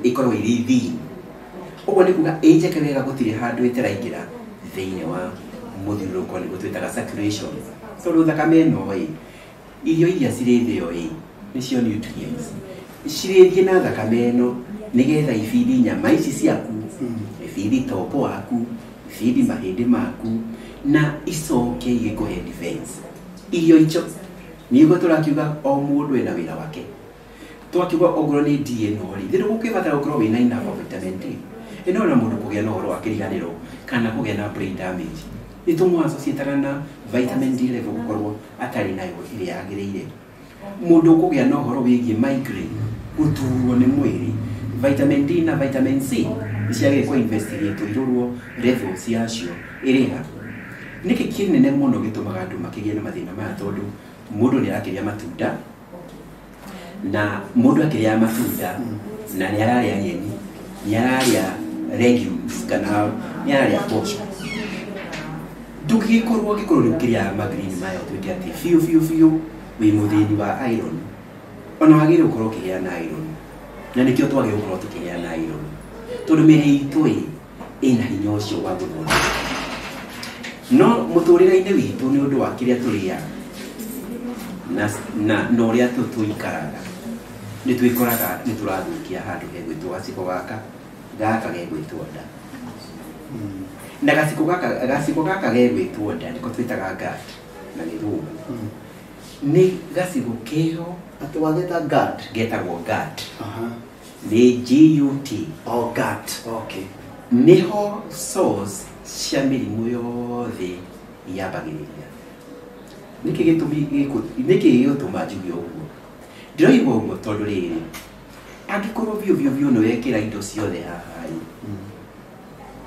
ĩkorwo ĩrĩ thin. Ũguo nĩ kuga ĩ njeke wega gũtirĩ handũ ĩtaraingĩra thĩinĩ wa mũthiũrũrũko, nĩguo twĩtaga circulation. Tondũ thakame ĩno ĩ, irio iria cirĩthĩo ĩ, nĩcio nutrients cirĩthiĩ na thakame ĩno nĩgetha ibindi nyama ici ciaku, ibindi tombo waku, ibindi mahĩndĩ maku, na icoke igĩkũhe defense. Irio icio nĩguo tũrakiuga o mũndũ ena wĩra wake. Twakiuga ongorwo nĩ D ĩno rĩ, thĩ ndũgũkĩbatara gũkorwo wĩna enough of vitamin D. Ĩno na mũndũ kũgĩa na ũhoro wa kĩriganĩro kana kũgĩa na brain damage, nĩ tũmũ-associataga na vitamin D level gũkorwo atarĩ nayo ĩrĩa yagĩrĩire. Mũndũ ũkũgĩa na ũhoro wĩgiĩ migraine, gũturwo nĩ mwĩrĩ, vitamin D na vitamin C nĩ ciagĩrĩire kũ investigate irorwo level ciacio ĩrĩ ha. Nĩkĩ kĩnene mũno gĩtũmaga andũ makĩgĩe na mathĩna maya? Tondũ mũndũ nĩ arakĩrĩa matunda, na mũndũ akĩrĩa matunda na nĩ ararĩa nyeni, nĩ ararĩa legumes kana nĩ ararĩa mboco, ndũngĩgĩkorwo angĩkorwo nĩ ũkĩrĩaga magreen maya ũtuĩke atĩ biũ biũ biũ wĩ mũthĩni wa iron. Ona wagĩrĩirwo gũkorwo ũkĩheana iron, na nĩkĩo twagĩrĩirwo gũkorwo tũkĩheana iron, tondũ mĩĩrĩ itũ ĩ ĩna hinya ũcio wa gũthondeka. No mũtũrĩre-inĩ witũ nĩ ũndũ wa kĩrĩa tũrĩaga na ũrĩa tũikaraga, nĩ twĩkoraga nĩ tũrathũkia handũ hegwĩtwo gaciko gaka, gaka gegwĩtwo nda. Na gaciko gaka gegwĩtwo nda nĩko twĩtaga gut na gĩthũngũ. Nĩ gacigo keho Atĩ wagĩta gut? Getagwo gut. Nĩ GUT. Oh, gut. Okay. Nĩho source cia mĩrimũ yothe yambagĩrĩria. Nĩkĩ gĩtũmi gĩkũ, nĩkĩ gĩgũtũma njuge ũguo? Ndĩroiga ũguo tondũ rĩrĩ, angĩkorwo biũ biũ biũ nĩ wekĩra indo ciothe haha ĩ,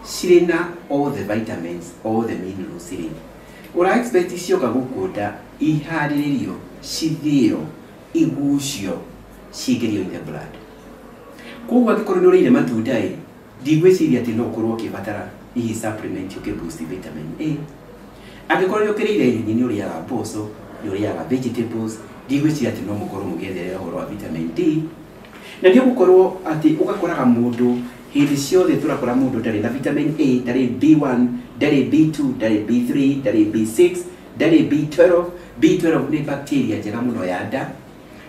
cirĩ na all the vitamins, all the minerals rĩ, ũra expect cioka gũkũ nda iharĩrĩrio, cithĩo, igucio, cingĩrio in the blood. Koguo angĩkorwo nĩ ũrĩire matunda ĩ, ndigwĩciria atĩ no ũkorwo ũkĩbatara hihi supplement ũkĩ boost vitamin A. Angĩkorwo nĩ ũkĩrĩire nyeni, nĩ ũrĩaga mboco, nĩ ũrĩaga vegetables, ndigwĩciria atĩ no mũkorwo mũgĩetherera ũhoro wa vitamin D. Na nĩ ũgũkorwo atĩ ũgakoraga mũndũ hĩndĩ ciothe tũrakora mũndũ ndarĩ na vitamin A, ndarĩ B1, ndarĩ B2, ndarĩ B3, ndarĩ B6, ndarĩ B12. B12 nĩ bacteria njega mũno ya nda,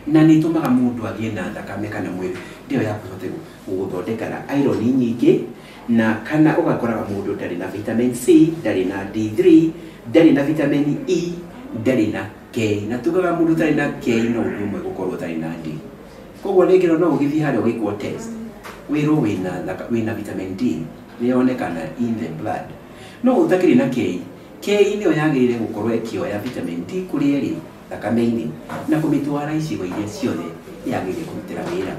na nĩ ĩtũmaga mũndũ agĩe na thakame kana mwĩrĩ ndĩyo ya kũhote gũthondeka na iron nyingĩ, na kana ũgakoraga mũndũ ndarĩ na vitamin C, ndarĩ na D3, ndarĩ na vitamin E, ndarĩ na K. Na tugaga mũndũ ũtarĩ na K no ũndũ ũmwe gũkorwo ũtarĩ na D. Koguo rĩngĩ no ũgĩthiĩ harĩa ũgĩkwo test, wĩrwo wĩna vitamin D. Nĩyonekana in the blood. No ũtakĩrĩ na K, K nĩyo yagĩrĩire gũkorwo ĩkĩoya vitamin D kũrĩa ĩrĩ thakame-inĩ na kũmĩtwara icigo iria ciothe yagĩrĩire kũrutĩra wĩra.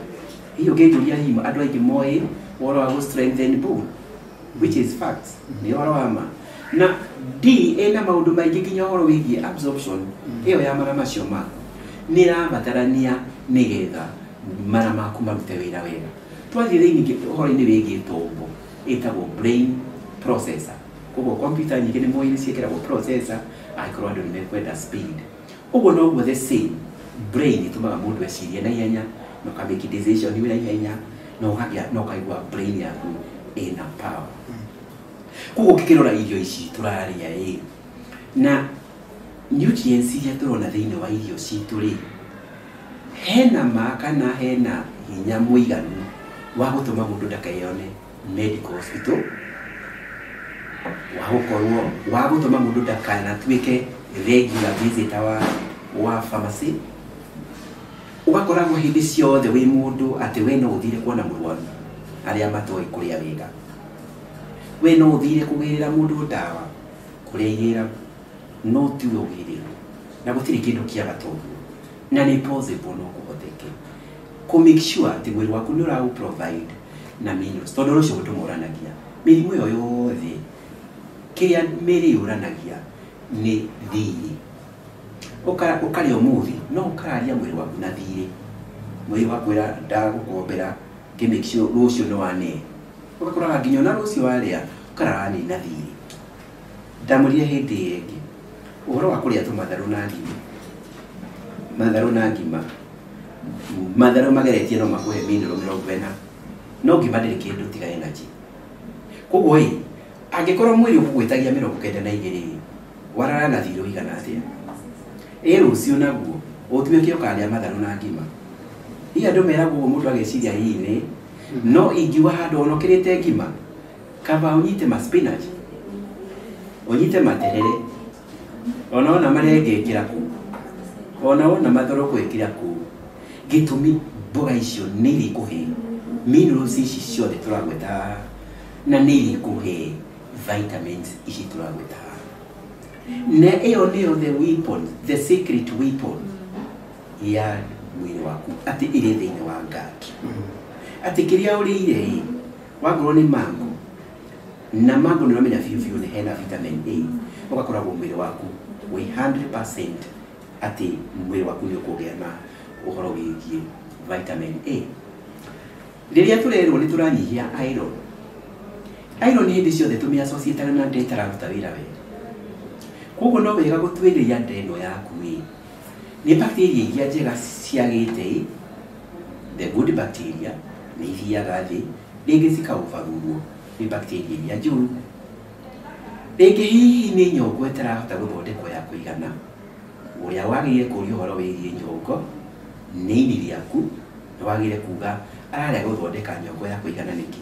Hihi ũngĩnjũria hihi andũ aingĩ moĩ ũhoro wa gũ strengthen bone, which is facts, nĩ ũhoro wa ma. Na D ĩna maũndũ maingĩ nginya ũhoro wĩgiĩ absorption ĩyo ya mara macio maku nĩ ĩrabatarania nĩgetha mara maku marute wĩra wega. Twathiĩ thĩinĩ ũhoro-inĩ wĩgiĩ tombo ĩtagwo brain processor. Koguo computer nyingĩ nĩ moĩ nĩ ciĩkĩragwo processor angĩkorwo andũ nĩ mekwenda speed. Ũguo noguo the same brain ĩtũmaga mũndũ ecirie na ihenya na ũka make decision na ihenya na ũkagĩa na ũkaigua brain yaku ĩna power. Koguo ũngĩkĩrora irio ici tũrarĩa ĩ na nutrients iria tũrona thĩinĩ wa irio citũ rĩ, hena ma kana hena hinya mũiganu wa gũtũma mũndũ ndakeyone medical hospital, wa gũkorwo wa gũtũma mũndũ ndakanatuĩke regular visitor wa pharmacy. Ũgakoragwo hĩndĩ ciothe wĩ mũndũ atĩ we no ũthire kuona mũrwaru arĩa matoĩ kũrĩa wega, we no ũthire kũgĩrĩra mũndũ ndawa kũrĩa igĩragwo no tiwe ũgĩrĩrwo na gũtirĩ kĩndũ kĩaga toguo, na nĩ possible no kũhoteke kũ make sure atĩ mwĩrĩ waku nĩ ũraũ provide na minerals, tondũ ũcio ũndũ moranagia mĩrimũ ĩyo yothe kĩrĩa mĩrĩ yũranagia nĩ thirĩ. Ũkarĩa ũmũthĩ no ũkararia mwĩrĩ waku na thirĩ, mwĩrĩ wakwĩra ndagũkombera kĩ make sure rũciũ nĩ wane, ũgakoraga nginya ona rũciũ warĩa ũkararani na thirĩ. Ndamwĩrire hĩndĩ ĩyo ĩngĩ ũhoro wa kũrĩa tũmatharũ na ngima, matharũ na ngima, matharũ mageretie no makũhe mineral 40, no ngima ndĩrĩ kĩndũ tiga energy. Koguo ĩ angĩkorwo mwĩrĩ ũgũgwĩtagia 92 warara na thirĩ ũigana atĩa? Ĩ rũciũ naguo ũtuĩke ũkarĩa matharũ na ngima. Hihi andũ meragwo ũguo mũndũ ageciria hihi nĩ no ingiuga handũ ona ũkĩrĩte ngima kaba ũnyite ma spinach, ũnyite materere, ona wona marenge ĩkĩra kũu, ona wona mathoroko ĩkĩra kũu. Gĩtũmi mboga icio nĩ irĩkũhe minerals ici ciothe tũragweta haha, na nĩ irĩkũhe vitamins ici tũragweta haha. Na ĩyo nĩyo the weapon, the secret weapon ya mwĩrĩ waku atĩ ĩrĩ thĩinĩ wa gut. Atĩ kĩrĩa ũrĩire ĩ wakorwo nĩ mango, na mango nĩ ũramenya biũ biũ nĩ hena vitamin A, ũgakoragwo mwĩrĩ waku wĩ 100% atĩ mwĩrĩ waku nĩ ũkũgĩa na ũhoro wĩgiĩ vitamin A. Rĩrĩa tũrerwo nĩ tũranyihia iron, iron hĩndĩ ciothe tũmĩassociataga na nda ĩtararuta wĩra wega. Koguo no wega gũtuĩria nda ĩno yaku ĩ nĩ bacteria iria njega ciagĩte ĩ, the good bacteria nĩ ithiaga thĩ, rĩngĩ cikaũbarurwo nĩ bacteria iria njũru, rĩngĩ hihi nĩ nyongo ĩtarahota gũthondekwo ya kũigana. Ũrĩa wagĩrĩire kũria ũhoro wĩgiĩ nyongo nĩ ini rĩaku, nĩ wagĩrĩire kuga ararega gũthondeka nyongo ya kũigana nĩkĩ,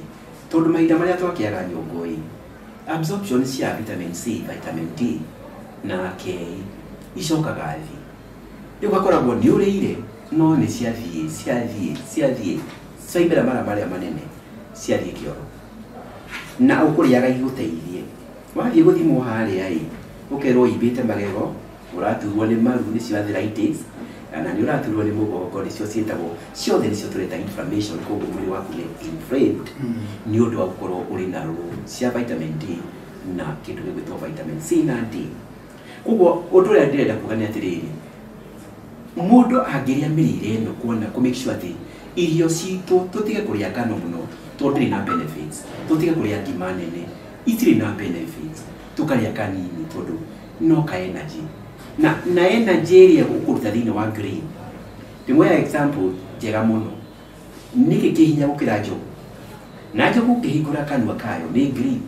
tondũ mahinda marĩa twakĩaga nyongo ĩ absorption cia vitamin C, vitamin D na K icokaga thĩ. Rĩu ũgakoragwo nĩ ũrĩire no nĩ ciathiĩ ciathiĩ ciathiĩ ciaimĩra mara marĩa manene ciathiĩ kĩoro, na ũkũrĩaga igũteithie. Wathiĩ gũthimwo harĩa ĩ ũkerwo ũimbĩte magego, ũraturwo nĩ maru nĩcio arthritis, kana nĩ ũraturwo nĩ mũgongo nĩcio ciĩtagwo ciothe nĩcio tũreta inflammation. Koguo mwĩrĩ waku nĩ inflamed nĩ ũndũ wa gũkorwo ũrĩ na low cia vitamin D na kĩndũ gĩgwĩtwo vitamin C na D. Koguo ũndũ ũrĩa ndĩrenda kuga nĩ atĩrĩrĩ, mũndũ angĩrĩa mĩrĩre ĩno kuona kũ make sure atĩ irio citũ tũtige kũrĩa ngano mũno tondũ ndĩrĩ na benefits, tũtige kũrĩa ngima nene itirĩ na benefits, tũkarĩa kanini tondũ no ka energy na energy ĩrĩa ũkũruta thĩinĩ wa grain. Ndĩmwoya example njega mũno, nĩkĩ kĩ hinya gũkĩra njogu? Na njogu ũngĩhingũra kanua kayo nĩ green,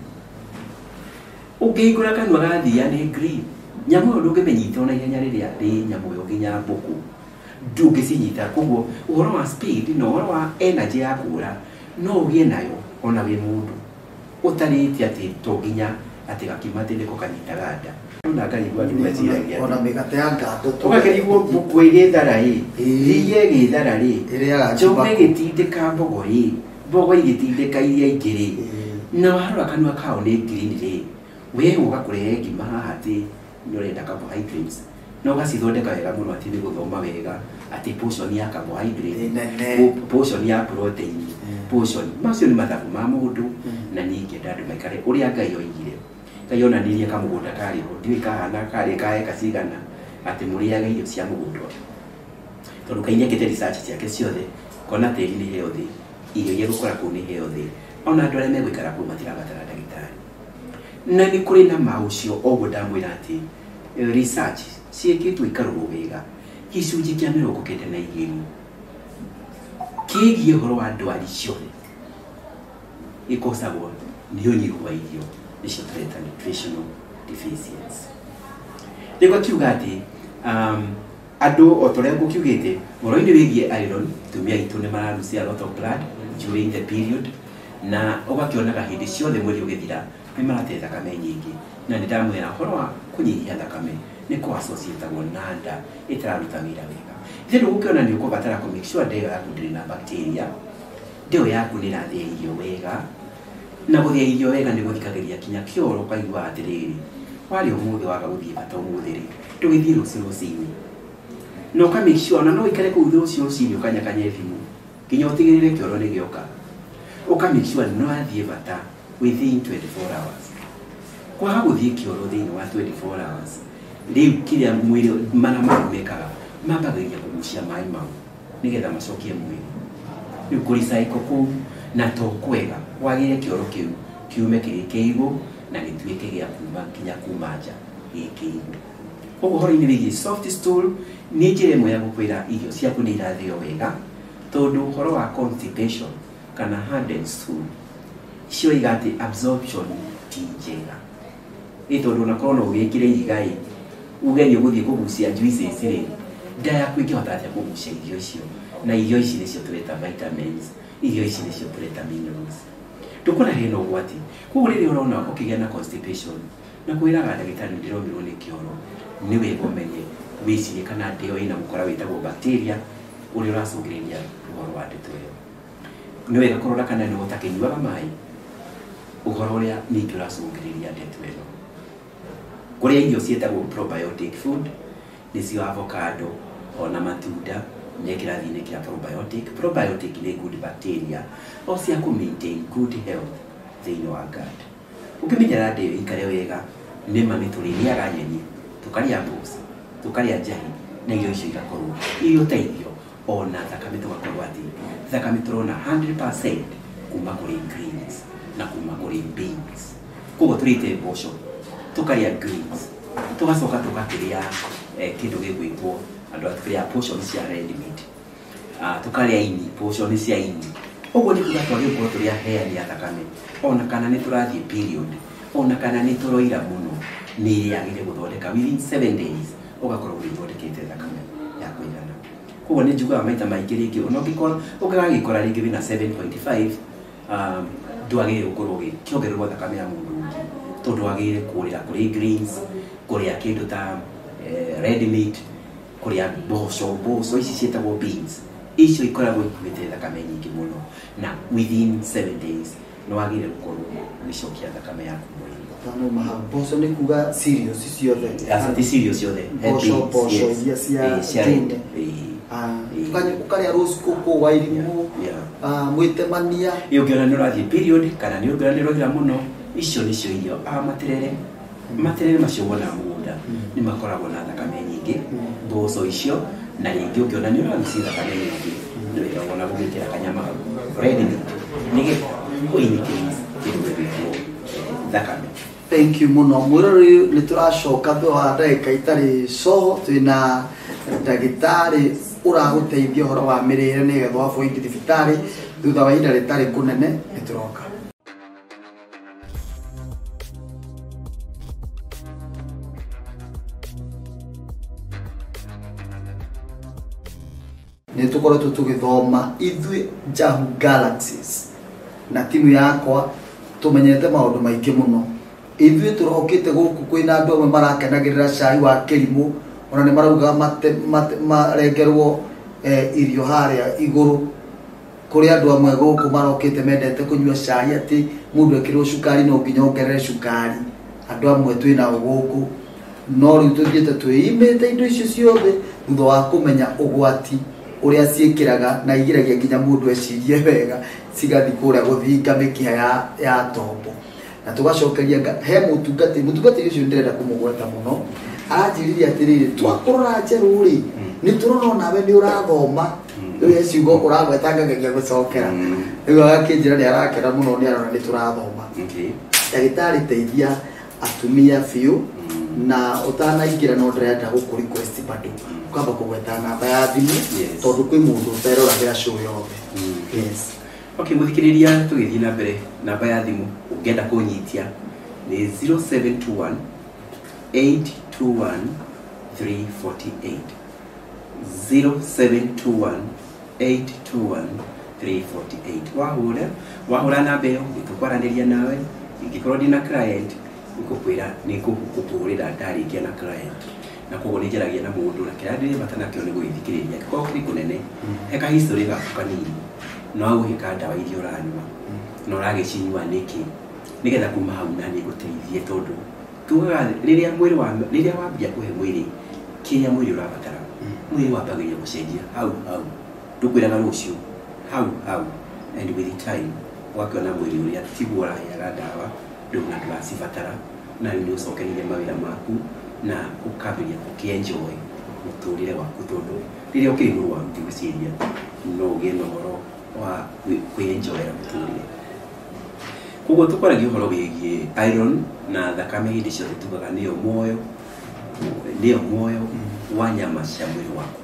ũngĩhingũra kanua ga thia nĩ green. Nyamũ ĩyo ndũngĩmĩnyita ona ihenya rĩrĩa rĩ nyamũ ĩyo nginya mbũkũ ndũngĩcinyita. Koguo ũhoro wa speed na ũhoro wa energy ya kũra no ũgĩe nayo ona wĩ mũndũ ũtarĩte atĩ to nginya atĩ gakima atĩ nĩko kanyitaga nda. Na ngarigwo andũ meciragia ona mĩgate ya ngando ũgakĩrigwo mbũkũ ĩgĩthara ĩ, thiia ĩgĩthara rĩ, ĩrĩaga njogu njũmbakũ. ĩgĩtindĩka mbogo ĩ, mbogo igĩtindĩka iria ingĩ rĩ, Na warora kanua kao nĩ green rĩ, we ũgakũrehe ngima haha atĩ nĩ ũrenda carbohydrates na ũgacithondeka wega mũno atĩ nĩ gũthoma wega atĩ portion ya carbohydrate, portion ya protein, portion macio nĩ mathabu ma mũndũ. Na niĩ ingĩenda andũ maikare ũrĩa Ngai oigire. Ngai onanirie kamũgũnda karĩ ho, ndiũĩ kahana karĩ ka eka cigana, atĩ mũrĩage irio cia mũgũnda ũyũ. Tondũ Ngai nĩekĩte research ciake ciothe, kona tĩri nĩ healthy, irio iria gũkũra kũu nĩ healthy, ona andũ arĩa megũikara kũu matirabatara ndagĩtarĩ. Na nĩ kũrĩ na ma ũcio, oguo ndamwĩra atĩ research ciĩkĩtwo ikarorwo wega, gĩcunjĩ kĩa 92 kĩgiĩ ũhoro wa ndwari ciothe ĩkosagwo nĩ ũnyihu wa irio, nĩcio tũreta nutritional deficiency. Nĩguo kiuga atĩ andũ o ta ũrĩa ngũkiugĩte ũhoro-inĩ wĩgiĩ iron, atumia aitũ nĩ mararucia a lot of blood during the period, na ũgakĩonaga hĩndĩ ciothe mweri ũgĩthira nĩ marate thakame nyingĩ. Na nĩ ndamwĩra ũhoro wa kũnyihia thakame nĩ kũ-associatagwo na nda ĩtararuta wĩra wega. Ithe ndũgũkĩona nĩ ũkũbatara kũ make sure nda ĩyo yaku ndĩrĩ na bacteria, nda ĩyo yaku nĩ ĩrathĩa irio wega, na gũthĩa irio wega nĩ gũthikagĩria kinya kĩoro ũkaigua atĩrĩrĩ, warĩa ũmũthĩ waga gũthiĩ bata ũmũthĩ rĩ, ndũgĩthiĩ rũciũ rũcinĩ. Na ũka make sure ona no ũikare kũu rũciũ rũcinĩ ũkanyakanye thimũ nginya ũtigĩrĩre kĩoro nĩ gĩoka. Ũka make sure nĩ wathiĩ bata within 24 hours. Kwaga gũthiĩ kĩoro thĩinĩ wa 24 hours, rĩu kĩrĩa mwĩrĩ mara maku mekaga, mambagĩrĩria kũgucia maĩ mau nĩgetha macokie mwĩrĩ. Rĩu kũrecycle kũu na to kwega, wagĩre kĩoro kĩu kiume kĩrĩ kĩigũ na gĩtuĩke gĩa kuma nginya kuma nja gĩ kĩigũ. Koguo ũhoro-inĩ wĩgiĩ soft stool nĩ njĩra ĩmwe ya gũkwĩra irio ciaku nĩ irathĩo wega, tondũ ũhoro wa constipation kana hardened stool cioiga atĩ absorption ti njega. Nĩ tondũ ona korwo no ũgĩkĩre ihiga ĩ, uge nĩ ũgũthiĩ kũgucia juices rĩ, nda yaku ĩngĩhota atĩa kũgucia irio icio? Na irio ici nĩcio tũreta vitamins, irio ici nĩcio tũreta minerals. Ndũkona hena ũgwati. Koguo rĩrĩa ũrona ũkĩgĩa na constipation, na kwĩraga ndagĩtarĩ ndĩromirwo nĩ kĩoro, nĩ wega ũmenye wĩcirie kana nda ĩyo ĩna mũkora wĩtagwo bacteria ũrĩa ũracũngĩrĩria ũhoro wa ndeto ĩyo. Nĩ wega kũrora kana nĩ ũtakĩnyuaga maĩ, ũhoro ũrĩa ningĩ ũracũngĩrĩria ndeto ĩno. Kũrĩa irio ciĩtagwo probiotic food, nĩcio avocado ona matunda me kĩrathi-inĩ kĩa probiotic. Probiotic nĩ good bacteria o cia kũ maintain good health thĩinĩ wa gut. Ũkĩmenyera nda ĩyo ĩikare wega, nĩma nĩ tũrĩrĩaga nyeni, tũkarĩa mboco, tũkarĩa njahi, na irio icio igakorwo irĩ ũteithio ona thakame tũgakorwo atĩ thakame tũrona 100% kuma kũrĩ greens na kuma kũrĩ beans. Koguo tũrĩte mboco, tũkarĩa greens, tũgacoka tũgakĩrĩa kĩndũ gĩgwĩtwo andũ tũkarĩa portion cia red meat, tũkarĩa ini, portion cia ini. Ũguo nĩ kuga twagĩrĩirwo gũkorwo tũrĩ aheani a thakame, ona kana nĩ tũrathiĩ period, ona kana nĩ tũroira mũno, mĩĩrĩ yagĩrĩire gũthondeka within 7 days ũgakorwo wĩthondekete thakame ya kũigana. Koguo nĩ njugaga maita maingĩ rĩngĩ ona ũngĩgagĩkora rĩngĩ wĩna 7.5, ndwagĩrĩire gũkorwo ũgĩkĩongererwo thakame ya mũndũ ũngĩ, tondũ wagĩrĩire kũrĩra kũrĩ greens, kũrĩa kĩndũ ta red meat, kũrĩa mboco, mboco ici ciĩtagwo beans, icio ikoragwo ikuĩte thakame nyingĩ mũno, na within 7 days nĩ wagĩrĩire gũkorwo ũgĩcokia thakame yaku mwĩrĩ. Mboco nĩ kuga cereals ciothe. Aca ti cereals ciothe. Mboco, mboco iria cia ndune. Ũkarĩa rose coco, wairimũ, mwĩtemania. Ĩ ũngĩona nĩ ũrathiĩ period kana nĩ ũngĩona nĩ ũroira mũno, icio nĩcio irio. Materere, materere macio wonaga mũgũnda nĩ makoragwo na thakame nyingĩ, mboco icio, na rĩngĩ ũngĩona nĩ ũrarucia thakame nyingĩ, nĩ wega wona gũgĩkĩra kanyama hau red meat nĩgetha ũ increase kĩndũ gĩgwĩtwo thakame. Thank you mũno mwĩroreri, nĩ tũracoka thutha wa ndagĩka itarĩ coho, twĩna ndagĩtarĩ ũragũteithia ũhoro wa mĩrĩre nĩgetha ũ avoid thibitarĩ thutha wa ihinda rĩtarĩ kũnene. Nĩ tũroka. Nĩ tũkoretwo tũgĩthoma ithuĩ Jahu Galaxies na timu yakwa, tũmenyete maũndũ maingĩ mũno. Ithuĩ tũrokĩte gũkũ kwĩna andũ amwe marakenagĩrĩra cai wa kĩrimũ, ona nĩ maraugaga marengerwo irio harĩa igũrũ. Kũrĩ andũ amwe gũkũ marokĩte mendete kũnyua cai atĩ mũndũ ekĩrwo cukari no nginya ongerere cukari. Andũ amwe twĩnao gũkũ no rĩu tũthiĩte twĩimĩte indo icio ciothe thutha wa kũmenya ũgwati ũrĩa ciĩkĩraga na igiragia nginya mũndũ ecirie wega, cigathiĩ kũrĩa gũthinga mĩkiha ya tombo. Na tũgacokeria he mũtungatĩri ũcio ndĩrenda kũmũgweta mũno, aranjĩrire atĩrĩrĩ, twakũrora njerũ rĩ, nĩ tũrona onawe nĩ ũrathoma, rĩu he ciugo ũragweta ngagagia gũcokera. Rĩu agakĩnjĩra nĩ arakena mũno nĩ arona nĩ tũrathoma. Ndagĩtarĩ, teithia atumia biũ, na ũtanaingĩra no ndĩrenda gũkũ request bado ũkamba kũgweta namba ya thimũ, tondũ kwĩ mũndũ ũteroragĩra show yothe. Yes. Okay, mũthikĩrĩria, tũgĩthiĩ na mbere, namba ya thimũ ũngĩenda kũnyitia nĩ 0721 821 348, 0721 821 348. Wahũra namba ĩyo nĩ tũkwaranĩria nawe. Ingĩkorwo ndĩna client, ngũkwĩra nĩ ngũkũhũrĩra ndarĩkia na client, na koguo nĩ njaragia na mũndũ, na kĩrĩa ndĩrĩ bata nakĩo nĩ gũgĩthikĩrĩria. Angĩkorwo kĩrĩ kũnene, he ka history gaku kanini, no agũhĩka ndawa iria ũranyua na ũragĩcinyua nĩkĩ, nĩgetha kuma hau na niĩ ngũteithie, tondũ tugaga rĩrĩa mwĩrĩ wa rĩrĩa wambia kũhe mwĩrĩ kĩrĩa mwĩrĩ ũrabatara, mwĩrĩ wambagĩrĩria gũcenjia hau hau, ndũkwĩraga rũciũ, hau hau, and with time ũgakĩona mwĩrĩ ũrĩa tiguo ũraheaga ndawa rĩu na ndũracibatara, na rĩu nĩ ũcokereire mawĩra maku na ũkambĩrĩria gũkĩenjoy mũtũrĩre waku, tondũ rĩrĩa ũkĩrĩ mũrwaru ndigwĩciria no ũgĩe na ũhoro wa kwĩenjoyera mũtũrĩre. Koguo tũkwaragia ũhoro wĩgiĩ iron na thakame. Hĩndĩ ciothe tugaga nĩyo muoyo, nĩyo muoyo wa nyama cia mwĩrĩ waku.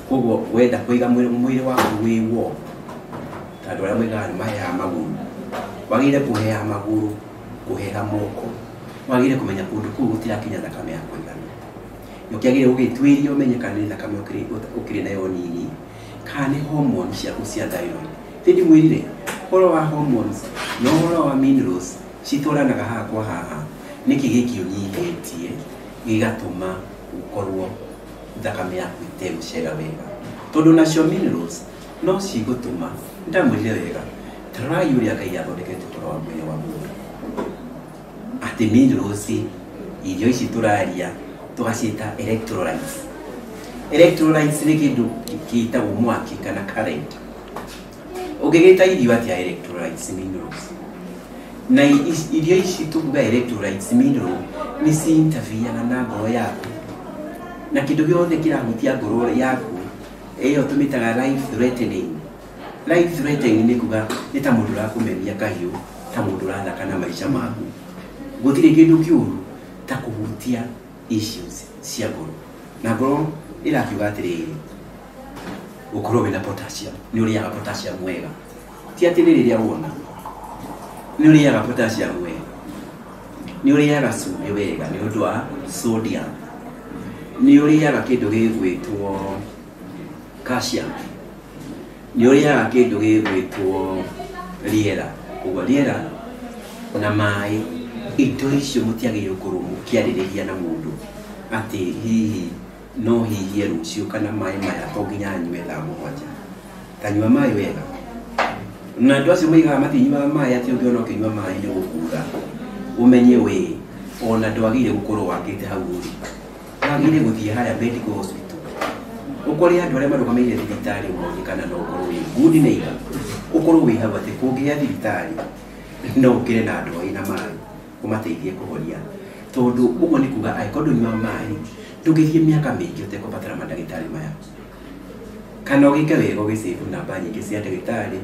Koguo wenda kũiga mwĩrĩ waku wĩ warm, ta andũ arĩa moigaga nĩ maheaga magũrũ, wagĩrĩire kũheaga magũrũ, kũheaga moko, wagĩrĩire kũmenya kũndũ kũu gũtirakinya thakame ya kũigana. Ũkĩagĩrĩire gũgĩtuĩria ũmenye kana nĩ thakame ũkĩrĩ nayo nini, kana nĩ hormones ciaku cia thyroid. Tĩ ndimwĩrire ũhoro wa hormones na ũhoro wa minerals citwaranaga haha kwa haha. Nĩkĩ gĩkĩ ũnyihĩtie gĩgatũma ũkorwo thakame yaku ĩtegũcera wega? Tondũ nacio minerals no cigũtũma, ndamwĩrire wega, tarorai ũrĩa Ngai athondekete ũhoro wa mwĩrĩ wa mũndũ, atĩ minerals, irio ici tũraria tũgaciĩta electrolytes. Electrolytes nĩ kĩndũ gĩtagwo mwaki kana current. Ũngĩgĩta irio atĩa electrolytes minerals? Na irio ici tukuga electrolytes mineral nĩ ci-interfereaga na ngoro yaku, na kĩndũ gĩothe kĩrahutia ngoro yaku ĩyo tũmĩtaga life threatening. Life threatening nĩ kuga nĩ ta mũndũ ũrakũmemia kahiũ, ta mũndũ ũrathaka na maica maku. Gũtirĩ kĩndũ kĩũru ta kũhutia issues cia ngoro, na ngoro ĩrakiuga atĩrĩrĩ, ũkorwo wĩna potassium. Nĩ ũrĩaga potassium wega? Ti atĩ nĩ rĩrĩa wona. Nĩ ũrĩaga potassium wega? Nĩ ũrĩaga cumbĩ wega nĩ ũndũ wa sodium? Nĩ ũrĩaga kĩndũ gĩgwĩtwo calcium? Nĩ ũrĩaga kĩndũ gĩgwĩtwo rĩera? Koguo rĩera na maĩ, indo icio mũtiagĩrĩirwo gũkorwo mũkĩarĩrĩria na mũndũ atĩ hihi no hihie rũciũ, kana maĩ maya to nginya nyue thaa 7. Tanyua maĩ wega. Na andũ acio moigaga matinyuaga maĩ, atĩ ũngĩona ũkĩnyua maĩ nĩ gũkura, ũmenye wĩ ona ndwagĩrĩire gũkorwo wakĩte hau ũrĩ, wagĩrĩire gũthiĩ harĩa medical hospital, ũkore andũ arĩa marũgamĩrĩire thibitarĩ, ũmonie kana no ũkorwo wĩ good neighbor, ũkorwo wĩ hau atĩ kũngĩgĩa thibitarĩ no ũkĩre na andũ na maĩ ũmateithie kũhonia, tondũ ũguo nĩ kuga angĩkorwo ndũnyuaga maĩ, ndũngĩthiĩ mĩaka mĩingĩ ũtekũbatara mandagĩtarĩ maya. Kana ũgĩke wega ũgĩcĩbu namba nyingĩ cia ndagĩtarĩ,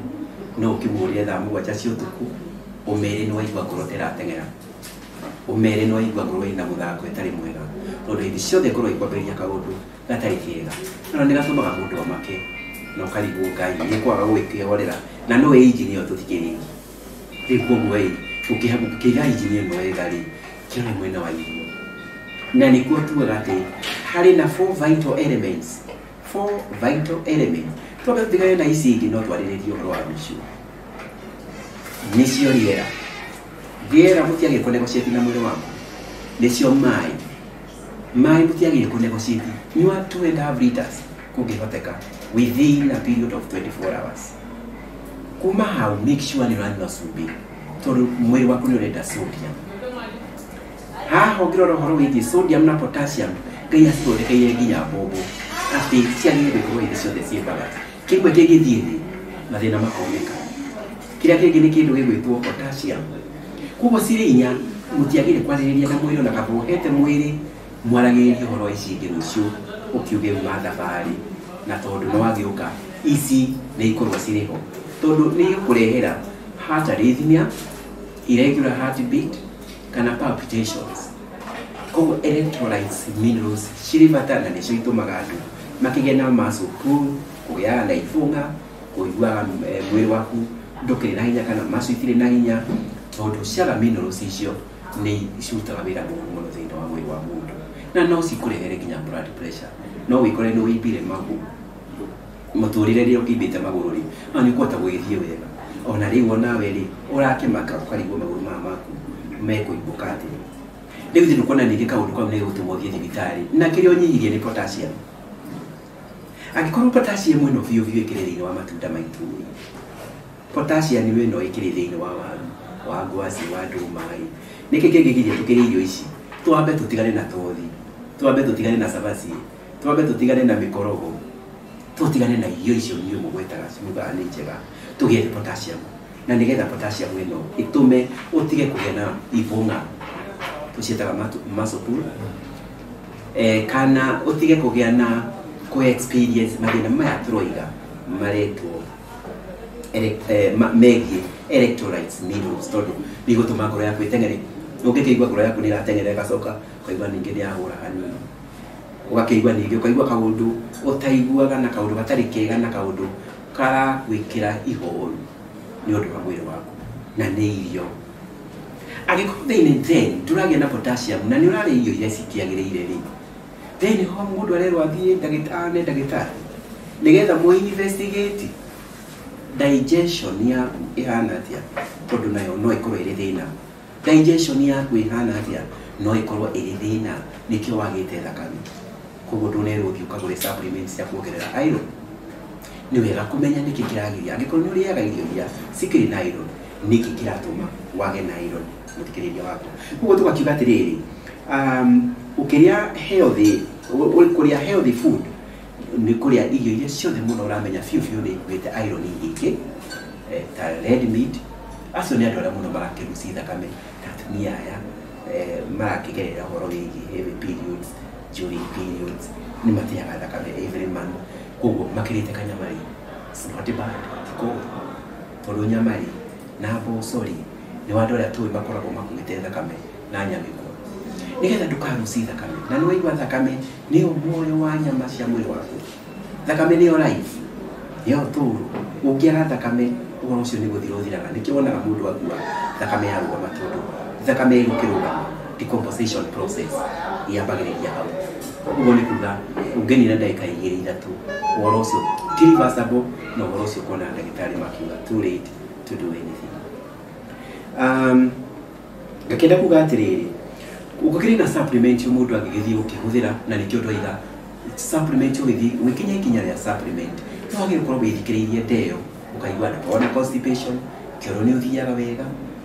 no ũkĩmũrĩre thaa 7 cia ũtukũ, ũmere nĩ waigua ngoro ta ĩrateng'era, ũmere nĩ waigua ngoro ĩna mũthako ĩtarĩ mwega, tondũ hĩndĩ ciothe ngoro ĩkwambĩrĩria kaũndũ gatarĩ kega no nĩ gatũmaga mũndũ amake na ũkarigwo Ngai nĩ kwaga gwĩkĩhorera, na no ĩinjini ĩyo tũtikĩrĩ rĩu. Koguo ĩ ũkĩiga injini ĩno wega rĩ, kĩrore mwena wa irio, na nĩkuo tugaga atĩ harĩ na four vital elements. Four vital elements, twambe tũtigane na ici ingĩ no twarĩrĩrie ũhoro wa rũciũ, nĩcio rĩera. Rĩera mũtiagĩrĩire kũ negotiate na mwĩrĩ waku. Nĩcio maĩ. Maĩ mũtiagĩrĩire kũ negotiate. Nyua 2.5 liters kũngĩhoteka within a period of 24 hours. Kuma hau make sure nĩ ũranyua cumbĩ tondũ mwĩrĩ waku nĩ ũrenda sodium. Haha ũngĩrora ũhoro wĩgiĩ sodium na potassium, Ngai acithondekeire nginya mbombo atĩ ciagĩrĩire gũkorwo hĩndĩ ciothe ciĩ balance. Kĩmwe kĩngĩthiĩ thĩ, mathĩna makoneka. Kĩrĩa kĩngĩ nĩ kĩndũ gĩgwĩtwo potassium. Koguo cirĩ inya mũtiagĩrĩire kwarĩrĩria na mwĩrĩ ona kaba ũhete mwĩrĩ mwaragĩrĩrie ũhoro wa ici ingĩ rũciũ ũkiuge uma thabarĩ, na tondũ no wagĩũka ici nĩ ikorwo cirĩ ho tondũ nĩ igũkũrehera heart arrhythmia, irregular heartbeat kana palpitations. Koguo electrolytes minerals cirĩ bata na nĩcio itũmaga andũ makĩgĩa na muscle pull, kũgĩaga na ibũng'a, kũiguaga mwĩrĩ waku ndũkĩrĩ na hinya kana muscle itirĩ na hinya, tondũ ciaga minerals icio nĩ cirutaga wĩra mũru mũno thĩinĩ wa mwĩrĩ wa mũndũ na no cikũrehere nginya blood pressure. No wĩkore nĩ wĩimbire magũrũ mũtũrĩre rĩrĩa ũkĩimbĩte magũrũ rĩ, no nĩ ũkũhota gũgĩthiĩ wega. Ona rĩu onawe rĩ ũrakĩmaka ũkarigwo magũrũ maya maku mekũimbũka atĩa. Rĩu ithuĩ nĩkuona ningĩ kaũndũ kau nĩ gũtũma ũthiĩ thibitarĩ na kĩrĩa ũnyihirie nĩ potassium. Angĩkorwo potassium ĩno biũ biũ ĩkĩrĩ thĩinĩ wa matunda maitũ rĩ, potassium ĩno ĩkĩrĩ thĩinĩ wa waru, wa ngwaci, wa ndũma rĩ, nĩkĩ kĩngĩgiria tũkĩrĩe irio ici? Twambe tũtigane na tothi, twambe tũtigane na cabaci, twambe tũtigane na mĩkorogo, tũtigane na irio icio inyuĩ mũgwetaga ciugaga nĩ njega, tũgĩe potassium. Na nĩgetha potassium ĩno ĩtũme ũtige kũgĩa na ibũng'a, tũciĩtaga muscle pull, kana ũtige kũgĩa na kũ experience mathĩna maya tũroiga maretwo megiĩ electrolytes minerals, tondũ nĩ igũtũma ngoro yaku ĩteng'ere. Ũngĩkĩigua ngoro yaku nĩ ĩrateng'era ĩgacoka ũkaigua ningĩ nĩ yahũra hanini, ũgakĩigua ningĩ ũkaigua kaũndũ ũtaiguaga na kaũndũ gatarĩ kega na kaũndũ karagwĩkĩra ihoru nĩ ũndũ wa mwĩrĩ waku na nĩ irio. Angĩkorwo thĩinĩ then ndũragĩa na potassium na nĩ ũrarĩa irio iria cikĩagĩrĩire rĩ, then ho mũndũ arerwo athiĩ ndagĩtarĩ ndagĩtarĩ nĩgetha mũ investigate digestion yaku ĩhana atĩa, tondũ nayo no ĩkorwo ĩrĩ thĩna. Digestion yaku ĩhana atĩa, no ĩkorwo ĩrĩ thĩna, nĩkĩo wagĩte thakame. Koguo ndũnerwo ũthiĩ ũkagũre supplements cia kuongerera iron. Nĩ wega kũmenya nĩkĩ kĩragiria. Angĩkorwo nĩ ũrĩaga irio iria cikĩrĩ na iron, nĩkĩ kĩratũma wage na iron mũthikĩrĩria wakwa. Koguo tũgakiuga atĩrĩrĩ, ũkĩrĩa healthy, kũrĩa healthy food nĩ kũrĩa irio iria ciothe mũno ũramenya biũ biũ nĩ ikuĩte iron nyingĩ, ta red meat. Acio nĩ andũ arĩa mũno marakĩruci thakame ta atumia aya marakĩgerera ũhoro wĩgiĩ heavy periods, during periods, nĩ mateaga thakame every month. Koguo makĩrĩte kanyama rĩ, it's not bad, ti koru, tondũ nyama rĩ na mboco rĩ nĩ wa andũ arĩa tũĩ makoragwo makuĩte thakame na nyamĩkwa, nĩgetha ndũkaruci thakame. Na nĩ waigua thakame nĩyo muoyo wa nyama cia mwĩrĩ waku, thakame nĩyo life, nĩyo ũtũũro. Ũngĩaga thakame ũhoro ũcio nĩ gũthira ũthiraga. Nĩkĩo wonaga mũndũ akua thakame yarũgama, tondũ thakame ĩgũkĩrũgama, decomposition process yambagĩrĩria hau. Ũguo nĩ kuga ũngĩnina ndagĩka igĩrĩ ithatũ, ũhoro ũcio ti reversible, na ũhoro ũcio ũkona ndagĩtarĩ makiuga too late to do anything. Ngakĩenda kuga atĩrĩrĩ, ũngĩkĩrĩ na supplement mũndũ angĩgĩthiĩ gũkĩhũthĩra, na nĩkĩo ndoiga supplement ũgĩthiĩ ũgĩkinya ikinya rĩa supplement nĩ wagĩrĩirwo gũkorwo wĩthikĩrĩirie ndeo, ũkaigua ndũkoragwo na constipation, kĩoro nĩ ũthiaga wega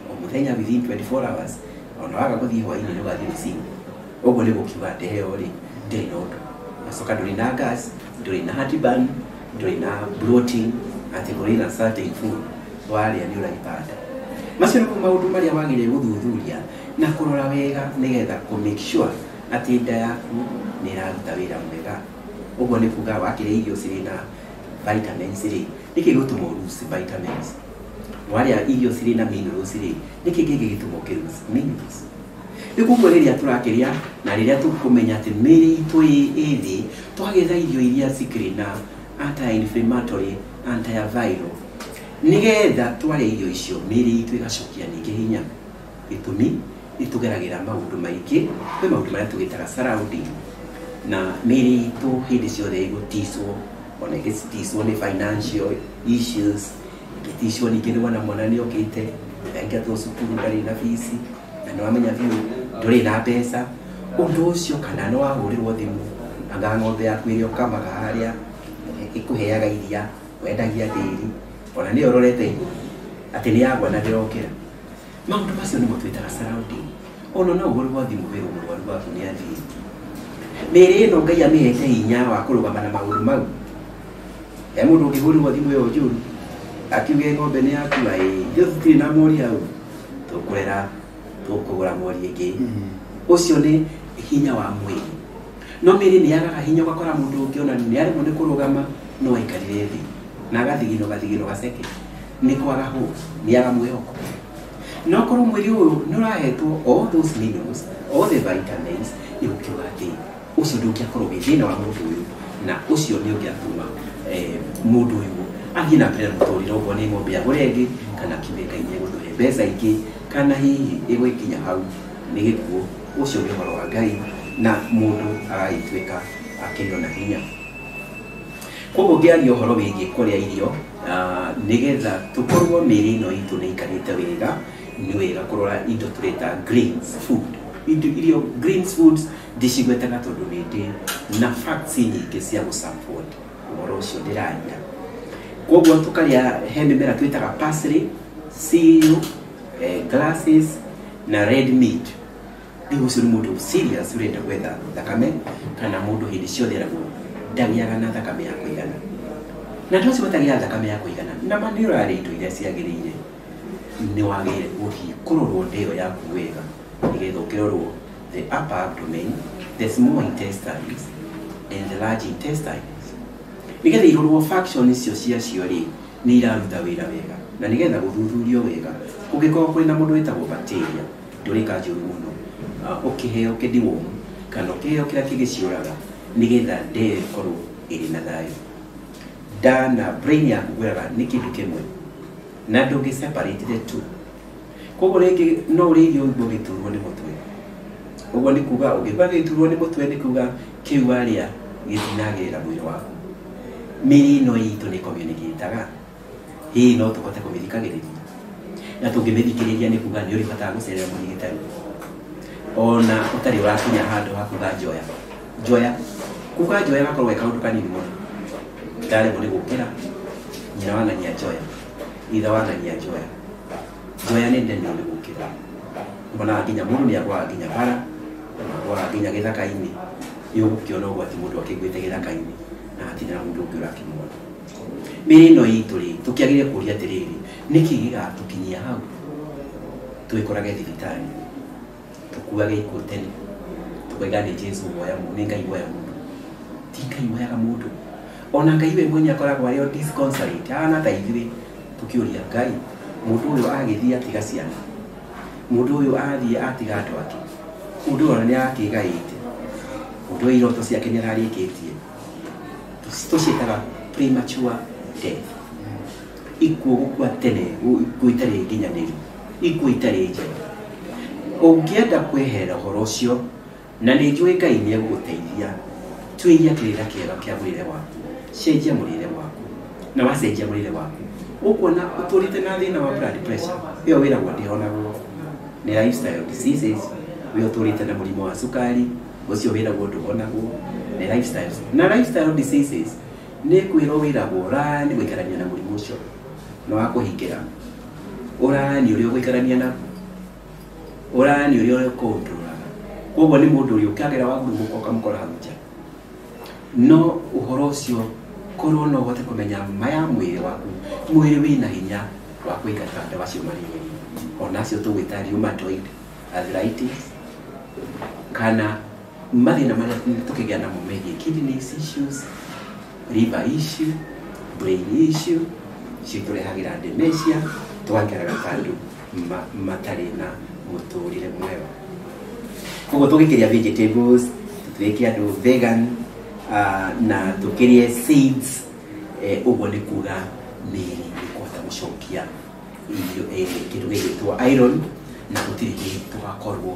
o mũthenya within 24 hours, ona waga gũthiĩ hwaĩ-inĩ nĩ ũgathiĩ rũcinĩ. Ũguo nĩ gũkiuga ndeo rĩ ndĩrĩ na ũndũ. Wacoka ndũrĩ na gas, ndũrĩ na heartburn, ndũrĩ na bloating, atĩ kũrĩ na certain food warĩa nĩ ũraibanda. Macio nĩmo maũndũ marĩa wagĩrĩire gũthuthuria na kũrora wega nĩgetha kũ make sure atĩ nda yaku nĩ ĩraruta wĩra mwega. Ũguo nĩ kuga wakĩrĩa irio cirĩ na vitamins rĩ, nĩkĩ gĩgũtũma ũ lose vitamins? Warĩa irio cirĩ na minerals rĩ, nĩkĩ kĩngĩgĩtũma ũkĩ lose minerals? Rĩu koguo rĩrĩa tũrakĩrĩa na rĩrĩa tũkũmenya atĩ mĩĩrĩ itũ ĩ thĩ, twagetha irio iria cikĩrĩ na anti-inflammatory, antiviral, nĩgetha twarĩa irio icio mĩĩrĩ itũ ĩgacokia ningĩ hinya. Gĩtũmi nĩtũgeragĩra maũndũ maingĩ, kwĩ maũndũ marĩa tũgĩtaga surrounding, na mĩĩrĩ itũ hĩndĩ ciothe ĩgũticwo, ona ĩgĩticwo nĩ financial issues, ĩgĩticwo ningĩ nĩ wona mwana nĩ okĩte aingatwo cukuru ndarĩ na bici, na nĩ wamenya biũ ndũrĩ na mbeca. Ũndũ ũcio kana nĩ wahũrĩrwo thimũ, anga ng'ombe yaku ĩrĩa ũkamaga harĩa ĩkũheaga iria, wendagia ndĩri, Ona nĩyo ũrorete igũrũ atĩ nĩ yagwa na ndĩrokĩra. Maũndũ macio nĩmo twĩtaga surrounding. Ona no ũhũrwo thimũ wĩrwo mũrwaru waku nĩ athiĩ. Mĩĩrĩ ĩno Ngai amĩhete hinya wa kũrũgama na maũndũ mau. He mũndũ ũngĩhũrĩrwo thimũ ĩyo njũru akiuge ng'ombe nĩ yakua, ĩĩ ithuĩ tũtirĩ na mori hau, tũkũrera tũkũgũra mori ĩngĩ. Ũcio nĩ hinya wa mwĩrĩ. No mĩĩrĩ nĩ yagaga hinya, ũgakora mũndũ ũngĩ ona nĩ aremwo nĩ kũrũgama no aikarire thĩ na agathigino gathigino gaceke nĩ kwaga hope, nĩ aga mwĩhoko. No korwo mwĩrĩ ũyũ nĩ ũrahetwo all those minerals, all the vitamins, nĩ gũkiuga atĩ ũcio ndũngĩakorwo wĩ thĩna wa mũndũ ũyũ, na ũcio nĩ ũngĩatũma mũndũ ũyũ athiĩ na mbere na mũtũrĩre, okorwo nĩ ng'ombe agũre ĩngĩ, kana kiuge Ngai nĩ egũtũhe mbeca ingĩ, kana hihi ĩgũgĩkinya hau nĩ gĩkuũ. Ũcio nĩ ũhoro wa Ngai na mũndũ agagĩtuĩka akĩrĩ na hinya. Koguo ngĩaria ũhoro wĩgiĩ kũrĩa irio nĩgetha tũkorwo mĩĩrĩ ĩno itũ nĩ ĩikarĩte wega, nĩ wega kũrora indo tũreta greens food. Indo irio greens foods ndicigwetaga tondũ nĩ ndĩ na facts nyingĩ cia gũ-support ũhoro ũcio ndĩraria. Koguo tũkarĩa he mĩmera twĩtaga parsley, cereal, grasses na red meat. Rĩu ũcio nĩ mũndũ serious ũrenda gwetha thakame, kana mũndũ hĩndĩ ciothe eragwo ndagĩaga na thakame ya kũigana. Na andũ acio matagĩaga thakame ya kũigana, na ma nĩ ũrarĩa indo iria ciagĩrĩire, nĩ wagĩrĩire gũthiĩ kũrorwo nda ĩyo yaku wega, nĩgetha ũkĩrorwo the upper abdomen, the small intestines and the large intestines, nĩgetha irorwo function icio ciacio rĩ nĩ iraruta wĩra wega, na nĩgetha gũthuthurio wega. Kũngĩkorwo kwĩna mũndũ wĩtagwo bacteria ndũrĩka njũru mũno, ũkĩheo kĩdeworm kana ũkĩheo kĩrĩa kĩgĩciũraga, nĩgetha nda ĩyo ĩkorwo ĩrĩ na thayũ. Nda na brain yaku ngwĩraga nĩ kĩndũ kĩmwe na ndũngĩ separate the two. Koguo rĩngĩ no ũrĩe irio ũigue ũgĩturwo nĩ mũtwe. Ũguo nĩ kuga ũngĩigua gĩturwo nĩ mũtwe nĩ kuga kĩu warĩa gĩtinagĩrĩra mwĩrĩ waku. Mĩĩrĩ ĩno itũ nĩ communicate-aga, hihi no tũhote kũmĩthikagĩrĩria, na tũngĩmĩthikĩrĩria nĩ kuga nĩ ũrĩbatara gũcerera mũrigitani ona ũtarĩ ũrakinya handũ ha kuga njoya. Njoya kuga njoya gakorwo ge kaũndũ kanini mũno. Ndaremwo nĩ gũkĩra, nyina wa ng'ania njoya, ithe wa ng'ania njoya. Njoya nĩ ndemirwo nĩ gũkĩra. Ũkonaga nginya mũndũ nĩ agwaga nginya bara, agwaga nginya gĩthaka-inĩ. Nĩ ũgũkĩona ũgwati mũndũ akĩgwĩte gĩthaka-inĩ na hatirĩ na mũndũ ũngĩ ũrakĩmuona. Mĩĩrĩ ĩno itũ rĩ, tũkĩagĩrĩire kũũria atĩrĩrĩ, nĩkĩ gĩgatũkinyia hau twĩkorage thibitarĩ, tũkuage ikuũ tene, tũkoiga nĩ Jesũ woya mũndũ, nĩ Ngai woya mũndũ. Ti Ngai woyaga mũndũ. Ona Ngai we mwene akoragwo arĩ o disconsolate, ahana ta ithuĩ tũkĩũria Ngai, mũndũ ũyũ agĩthiĩ atiga ciana, mũndũ ũyũ athiĩ atiga andũ ake, mũndũ ũyũ ona nĩ arakĩgaĩte, mũndũ ũyũ iroto ciake nĩ ararĩkĩtie. Tũciĩtaga premature death. Ikuũ gũkua tene, ikuũ itarĩ nginyanĩru, ikuũ itarĩ njega. Ũngĩenda kweherera ũhoro ũcio, na nĩ njũĩ Ngai nĩ egũgũteithia, tuĩria kĩrĩra kĩega kĩa mũrĩre waku, cenjia mũrĩre waku, na wacenjia mũrĩre waku ũkuona ũtũrĩte na thĩna wa blood pressure ĩyo wĩragwo ndĩhonagwo nĩ lifestyle diseases, we ũtũrĩte na mũrimũ wa cukari ũcio wĩragwo ndũhonagwo nĩ lifestyle, na lifestyle diseases nĩ kwĩrwo wĩragwo ũrani gũikarania na mũrimũ ũcio na wa kũhingĩra, ũrani ũrĩa ũgũikarania naguo, ũrani ũrĩa ũkũndũraga. Koguo nĩ mũndũ ũrĩa ũkĩagĩra wa gurumũka ũkamũkora hau nja. No ũhoro ũcio korwo no ũhote kũmenya ma ya mwĩrĩ waku, mwĩrĩ wĩna hinya wa kũingata ndawa cio marĩ mwĩrĩ, ona acio tũgwĩta rheumatoid arthritis, kana mathĩna marĩa tũkĩgĩa namo megiĩ kidney issues, liver issue, brain issue, citũrehagĩra dementia, tũgaikaraga ta andũ matarĩ na mũtũrĩre mwega. Koguo tũgĩkĩrĩa vegetables, tũtuĩke andũ vegan, na tũkĩrĩe seeds, ũguo nĩ kuga mĩĩrĩ nĩ kũhota gũcokia irio, kĩndũ gĩgwĩtwo iron, na gũtirĩ hĩndĩ tũgakorwo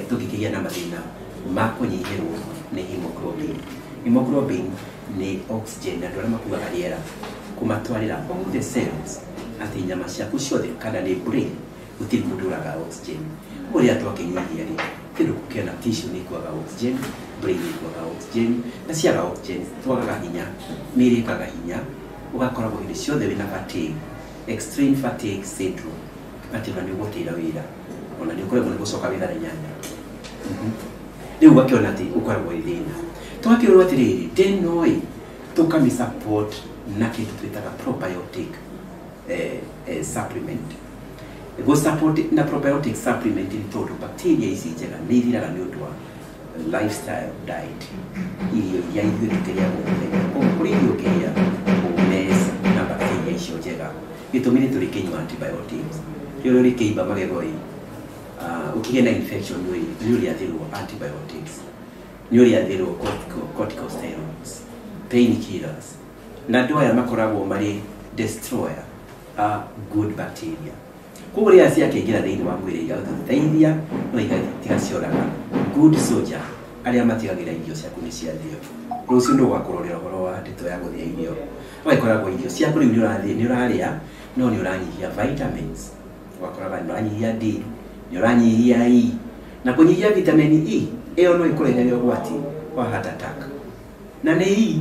tũkĩgĩa na mathĩna ma kũnyihĩrwo nĩ hemoglobin. Hemoglobin nĩ oxygen, andũ arĩa makuaga rĩera kũmatwarĩra all the cells, atĩ nyama ciaku ciothe kana nĩ brain, gũtirĩ mũndũ ũraga oxygen. Koguo rĩrĩa twakĩnyihia rĩ, kĩndũ kĩna tissue nĩ ikuaga oxygen, brain nĩ ikuaga oxygen, na ciaga oxygen twagaga hinya, mĩĩrĩ ĩkaga hinya, Ũgakoragwo hĩndĩ ciothe wĩna fatigue, extreme fatigue syndrome, atĩ ona nĩ ũgũtĩra wĩra, ona nĩ ũkoragwo nĩ gũcoka wĩra thaa 8. Rĩu ũgakĩona atĩ ũkoragwo wĩ thĩna. Tũgakĩrwo atĩrĩrĩ, ndeno ĩ tũkamĩ support na kĩndũ twĩtaga probiotic supplement. Go support na probiotic supplement nĩ tondũ bacteria ici njega nĩ ithiraga nĩ ũndũ wa lifestyle diet, irio iria ithuĩ tũkĩrĩaga mũthenya. Koguo kũrĩ irio ũkĩrĩa ũmess na bacteria icio njega. Gĩtũmi nĩ tũrĩ kĩnyua antibiotics, rĩrĩa ũrĩkĩimba magego ĩ, ũkĩgĩa na infection ĩ, nĩ ũrĩathĩrwo antibiotics, nĩ ũrĩathĩrwo corticosteroids, painkillers, na andũ aya makoragwo marĩ destroyer a good bacteria. Koguo rĩrĩa ciakĩingĩra thĩinĩ wa mwĩrĩ igatũteithia, no igatigacioraga good soldier arĩa matigagĩra irio ciaku nĩ ciathĩo. Rũciũ ndũgakũrorera ũhoro wa ndeto ya gũthĩa irio, ũgagĩkoragwo irio ciaku rĩu nĩ ũrarĩa no nĩ ũranyihia vitamins, ũgakoraga nĩ ũranyihia D, nĩ ũranyihia E, na kũnyihia vitamin E ĩyo no ĩkũrehere ũgwati wa heart attack. Na nĩ E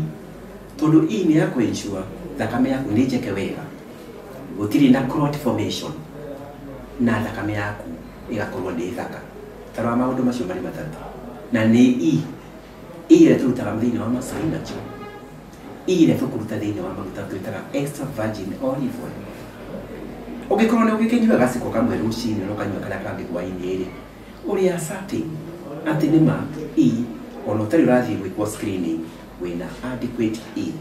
tondũ E nĩ ya kũ-ensure thakame yaku nĩ njeke wega, gũtirĩ na clot formation, na thakame yaku ĩgakorwo nĩ thaka. Tarora maũndũ macio marĩ matatũ. Na nĩ E, E ĩrĩa tũrutaga thĩinĩ wa spinach, E ĩrĩa tũkũruta thĩinĩ wa maguta twĩtaga extra virgin olive oil. Ũngĩkorwo nĩ ũgĩkĩnyua gaciko kamwe rũcinĩ na ũkanyua karĩa kangĩ hwaĩ-inĩ rĩ, ũrĩa certain atĩ nĩ ma E ona ũtarĩ ũrathiĩ gwĩkwo screening wĩna adequate E.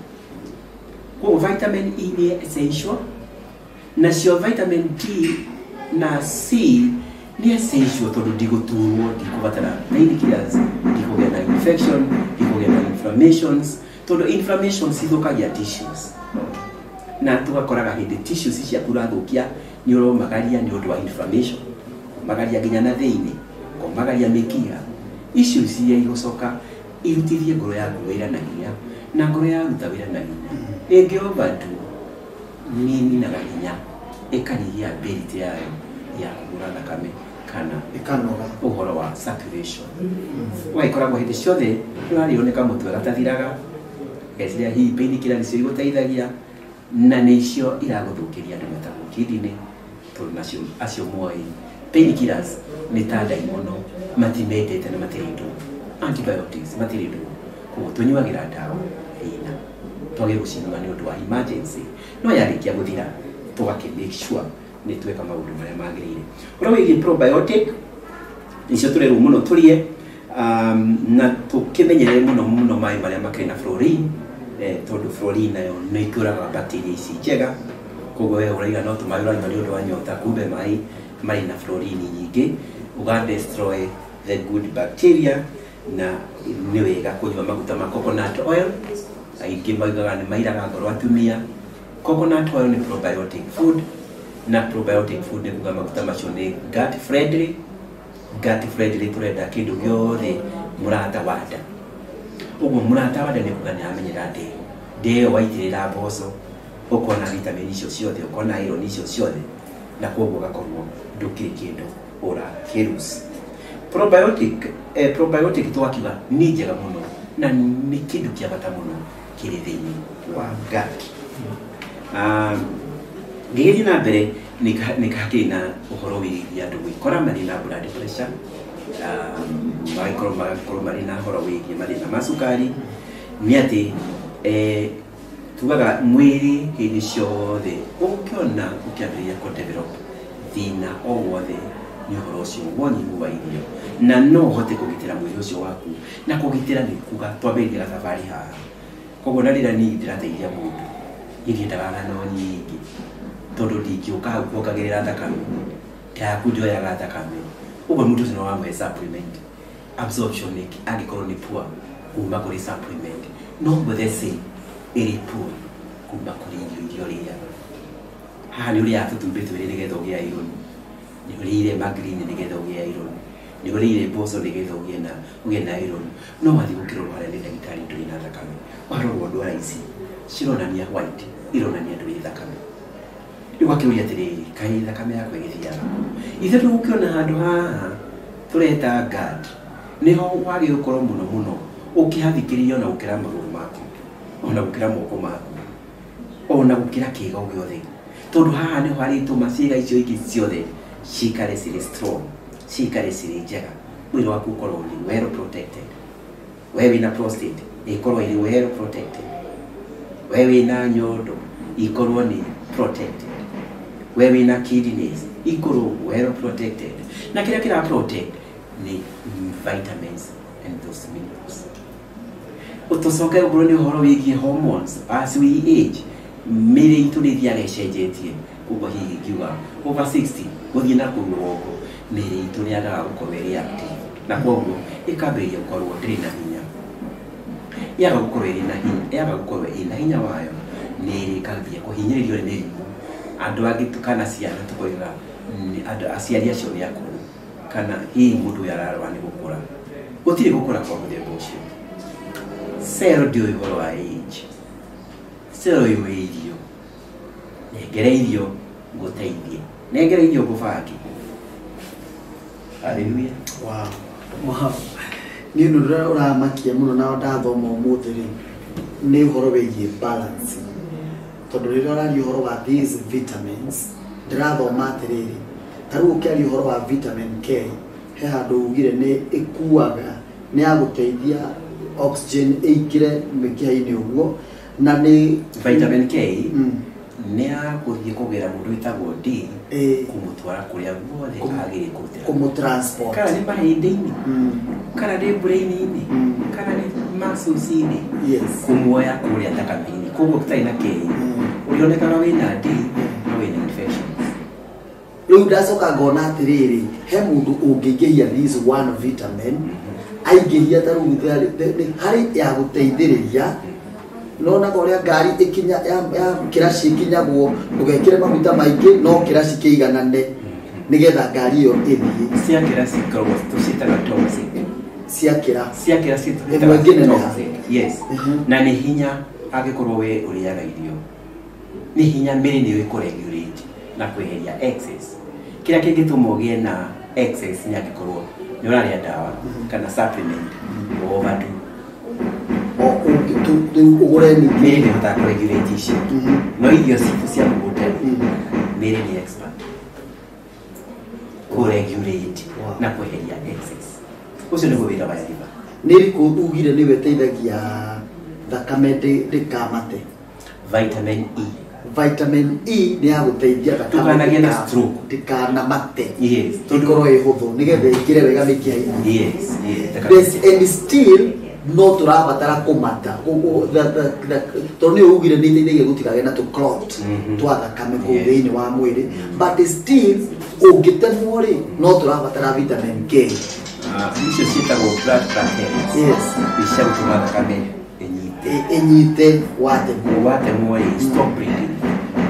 Koguo vitamin E nĩ essential, nacio vitamin D na C nĩ essential tondũ ndigũturwo, ndikũbatara painkillers, ndikũgĩa na infection, ndikũgĩa na inflammations, tondũ inflammations cithũkagia tissues, na tũgakoraga hĩndĩ tissues ciaku ũrathũkia nĩ ũromagaria nĩ ũndũ wa inflammation, ũmagaria nginya na thĩinĩ, ũkomagaria mĩkiha. Icio iria igũcoka irutithie ngoro yaku wĩra na hinya, na ngoro yaruta wĩra na hinya ĩngĩ overdo nĩ ĩninaga hinya, ĩkanyihia ability yayo ya kũhũra thakame kana ĩkanoga ũhoro wa circulation. Ũgagĩkoragwo hĩndĩ ciothe nĩ ũrarĩo nĩ kamũtwe gatathiraga, geciria hihi painkiller nĩcio igũteithagia, na nĩcio iragũthũkĩria andũ metagwo kidney, tondũ nacio acio moĩ painkillers nĩ ta ndaimono, matimendete na matirĩ ndũgũ. Antibiotics matirĩ ndũgũ, koguo tũnyuagĩra ndawa ĩna twagĩrĩirwo gũcinyua nĩ ũndũ wa emergency, no yarĩkia gũthira tũgakĩ make sure nĩ tweka maũndũ marĩa magĩrĩire. Ũhoro wĩgiĩ probiotic nĩcio tũrerwo mũno tũrĩe, na tũkĩmenyerere mũno mũno maĩ marĩa makĩrĩ na fluorine, tondũ fluorine nayo nĩ ĩkĩũragaga bacteria ici njega. Koguo we ũraiga no tũmaĩ ũranyua nĩ ũndũ wa nyota, kumbe maĩ marĩ na fluorine nyingĩ, ũga destroy the good bacteria. Na nĩ wega kũnyua maguta ma coconut oil, aingĩ maugaga nĩ mairaga ngoro atumia. Coconut oil nĩ probiotic food, na probiotic food nĩ kuga maguta macio nĩ gut friendly. Gut friendly tũrenda kĩndũ gĩothe mũrata wa nda. Ũguo mũrata wa nda nĩ kuga nĩ amenyera ndĩo, ndĩo waitĩrĩra mboco ũkona vitamin icio ciothe, ũkona iron icio ciothe, na koguo ũgakorwo ndũkĩrĩ kĩndũ ũrakĩlose. Probiotic, probiotic twakiuga nĩ njega mũno na nĩ kĩndũ kĩa bata mũno kĩrĩ thĩinĩ wa gut. Ngĩgĩthiĩ na mbere nĩ hakĩrĩ na ũhoro wĩgiĩ andũ gwĩkora marĩ na blood pressure, magakorwo marĩ na ũhoro wĩgiĩ mathĩna ma cukari. Nĩ atĩ tugaga mwĩrĩ hĩndĩ ciothe ũngĩona ũkĩambĩrĩria kũ develop thĩna o wothe nĩ ũhoro ũcio wonyihu wa irio, na no ũhote kũgitĩra mwĩrĩ ũcio waku. Na kũgitĩra nĩ kuga twambĩrĩria gathabarĩ haha. Koguo na rĩrĩa niĩ ndĩrateithia mũndũ, niĩ ndiendaga ng'ano nyingĩ, tondũ ndingĩũka hau kuongagĩrĩra thakame yaku, ndioyaga thakame. Ũguo mũndũ ũcio no wamũhe supplement, absorption angĩkorwo nĩ poor kuma kũrĩ supplement, no the same ĩrĩ poor kuma kũrĩ irio iria ũrĩaga. Haha nĩ ũrĩaga tũtumbĩ twĩrĩ nĩgetha ũgĩe iron, nĩ ũrĩire magreen nĩgetha ũgĩe iron, nĩ ũrĩire mboco nĩgetha ũgĩe na iron. No wathiĩ gũkĩrorwo harĩa nĩ ndagĩtarĩ ndũrĩ na thakame, warorwo ndwara ici cironania white, ironania ndũrĩ thakame. Rĩu ũgakĩũria atĩrĩrĩ, kaĩ thakame yakwa ĩgĩthiaga kũ? Ithuĩ tũgũkĩona handũ haha tũreta gut, nĩho wagĩrĩirwo gũkorwo mũno mũno ũkĩhathikĩrĩria ona gũkĩra magũrũ maku, ona gũkĩra moko maku. Ona gũkĩra kĩga o gĩothe. Tondũ haha nĩho harĩtũma ciĩga icio ingĩ ciothe cikare cirĩ strong, cikare cirĩ njega. Mwĩrĩ waku ũkorwo ũrĩ well protected. We wĩna prostate, ĩkorwo ĩrĩ well protected. We wĩna nyondo, ikorwo nĩ protected. We wĩna kidneys, ikorwo well protected. Na kĩrĩa kĩra protect nĩ vitamins and those minerals. Ũtũcoke ũkorwo nĩ ũhoro wĩgiĩ hormones as we age, mĩrĩ itũ nĩ ĩthiaga ĩcenjetie. Koguo hihi ingiuga over 60 gũthiĩ na kũu rũgongo, mĩrĩ itũ nĩ yagaga gũkorwo ĩrĩ active, na koguo ĩkambĩrĩria gũkorwo ndĩrĩ na hinya. Yaga gũkorwo ĩrĩ na hinya, yaga gũkorwo ĩna hinya wayo, nĩ ĩrĩkambia kũhinyĩrĩrio nĩ mĩrimũ. Andũ angĩ kana ciana tũkoiga andũ aciari acio nĩ akũrũ, kana hihi mũndũ ũyũ ararwara nĩ gũkũra. Gũtirĩ gũkũra kwa mũthemba ũcio. Cell ndĩũĩ ũhoro wa age. Cell yũĩ irio. Nengere irio ngũteithie. Nengere irio ngũbange. Hallelujah. Wow. Wow. Niĩ ũndũ ũrĩa ũramakia mũno na ndathoma ũmũthĩ rĩ, nĩ ũhoro wĩgiĩ balance. Tondũ rĩrĩa ũraria ũhoro wa these vitamins, ndĩrathoma atĩrĩrĩ, ta rĩu ũkĩaria ũhoro wa vitamin K, he handũ ugire nĩ ĩkuaga, nĩ ya gũteithia oxygen ĩingĩre mĩkiha-inĩ ũguo, na nĩ Vitamin K nĩ ya gũthiĩ kũgĩra mũndũ wĩtagwo D, kũmũtwara kũrĩa guothe agĩrĩire kũrutĩra. Kũmũtransport. Kana nĩ mahĩndĩ-inĩ, kana nĩ brain-inĩ, kana nĩ muscles-inĩ. Kũmuoya kũrĩa thakame-inĩ. Koguo gũtarĩ na K, ũrĩonekaga wĩna D, no wĩna infections. Rĩu ndacoka ngona atĩrĩrĩ, he mũndũ ũngĩingĩhia this one vitamin, aingĩhia ta rĩu harĩ ya gũteithĩrĩria. Nonaga ũrĩa ngari ĩkinya ya kĩraci ĩkinyagwo, ndũgekĩre maguta maingĩ, no kĩraci kĩiganane nĩgetha ngari ĩyo ĩthiĩ. Cia kĩraci ikoragwo tũciĩtaga toxic. Cia kĩra. Cia kĩraci Ĩmwe tũciĩtaga ĩngĩneneha. toxic. Yes. Na nĩ hinya angĩkorwo we ũrĩaga irio. Nĩ hinya mĩrĩ nĩyo ĩkũregulate na kweheria excess. Kĩrĩa kĩngĩtũma ũgĩe na excess nĩ angĩkorwo nĩ ũrarĩa ndawa kana supplement overdo. O rĩu ũgũre ningĩ. Mĩrĩ nĩ ĩhotaga kũregulate icio. No irio citũ cia mũgũnda, mĩrĩ nĩ expert kũregulate na kweheria excess. Ũcio nĩguo wĩra wa liver. Nĩ ĩrĩkũ ugire nĩwe ĩteithagia thakame ndĩkamate? Vitamin E. Vitamin E nĩ ya gũteithia thakame Ndũkanagĩe na stroke. ndĩkanamate. Yes. Ĩkorwo ĩ hũthũ nĩgetha ĩingĩre wega mĩkiha-inĩ. Yes, yes. Yes, and still no tũrabatara kũmata. Tondũ nĩ ugire nĩ iteithagia gũtikagĩe na tũ clot twa thakame kũu thĩinĩ wa mwĩrĩ. But still ũngĩtemwo rĩ, no tũrabatara vitamin K. Icio ciĩtagwo blood platelets. Ici cia gũtũma thakame ĩnyite. Ĩnyite watemwo. Watemwo rĩ, stop bleeding.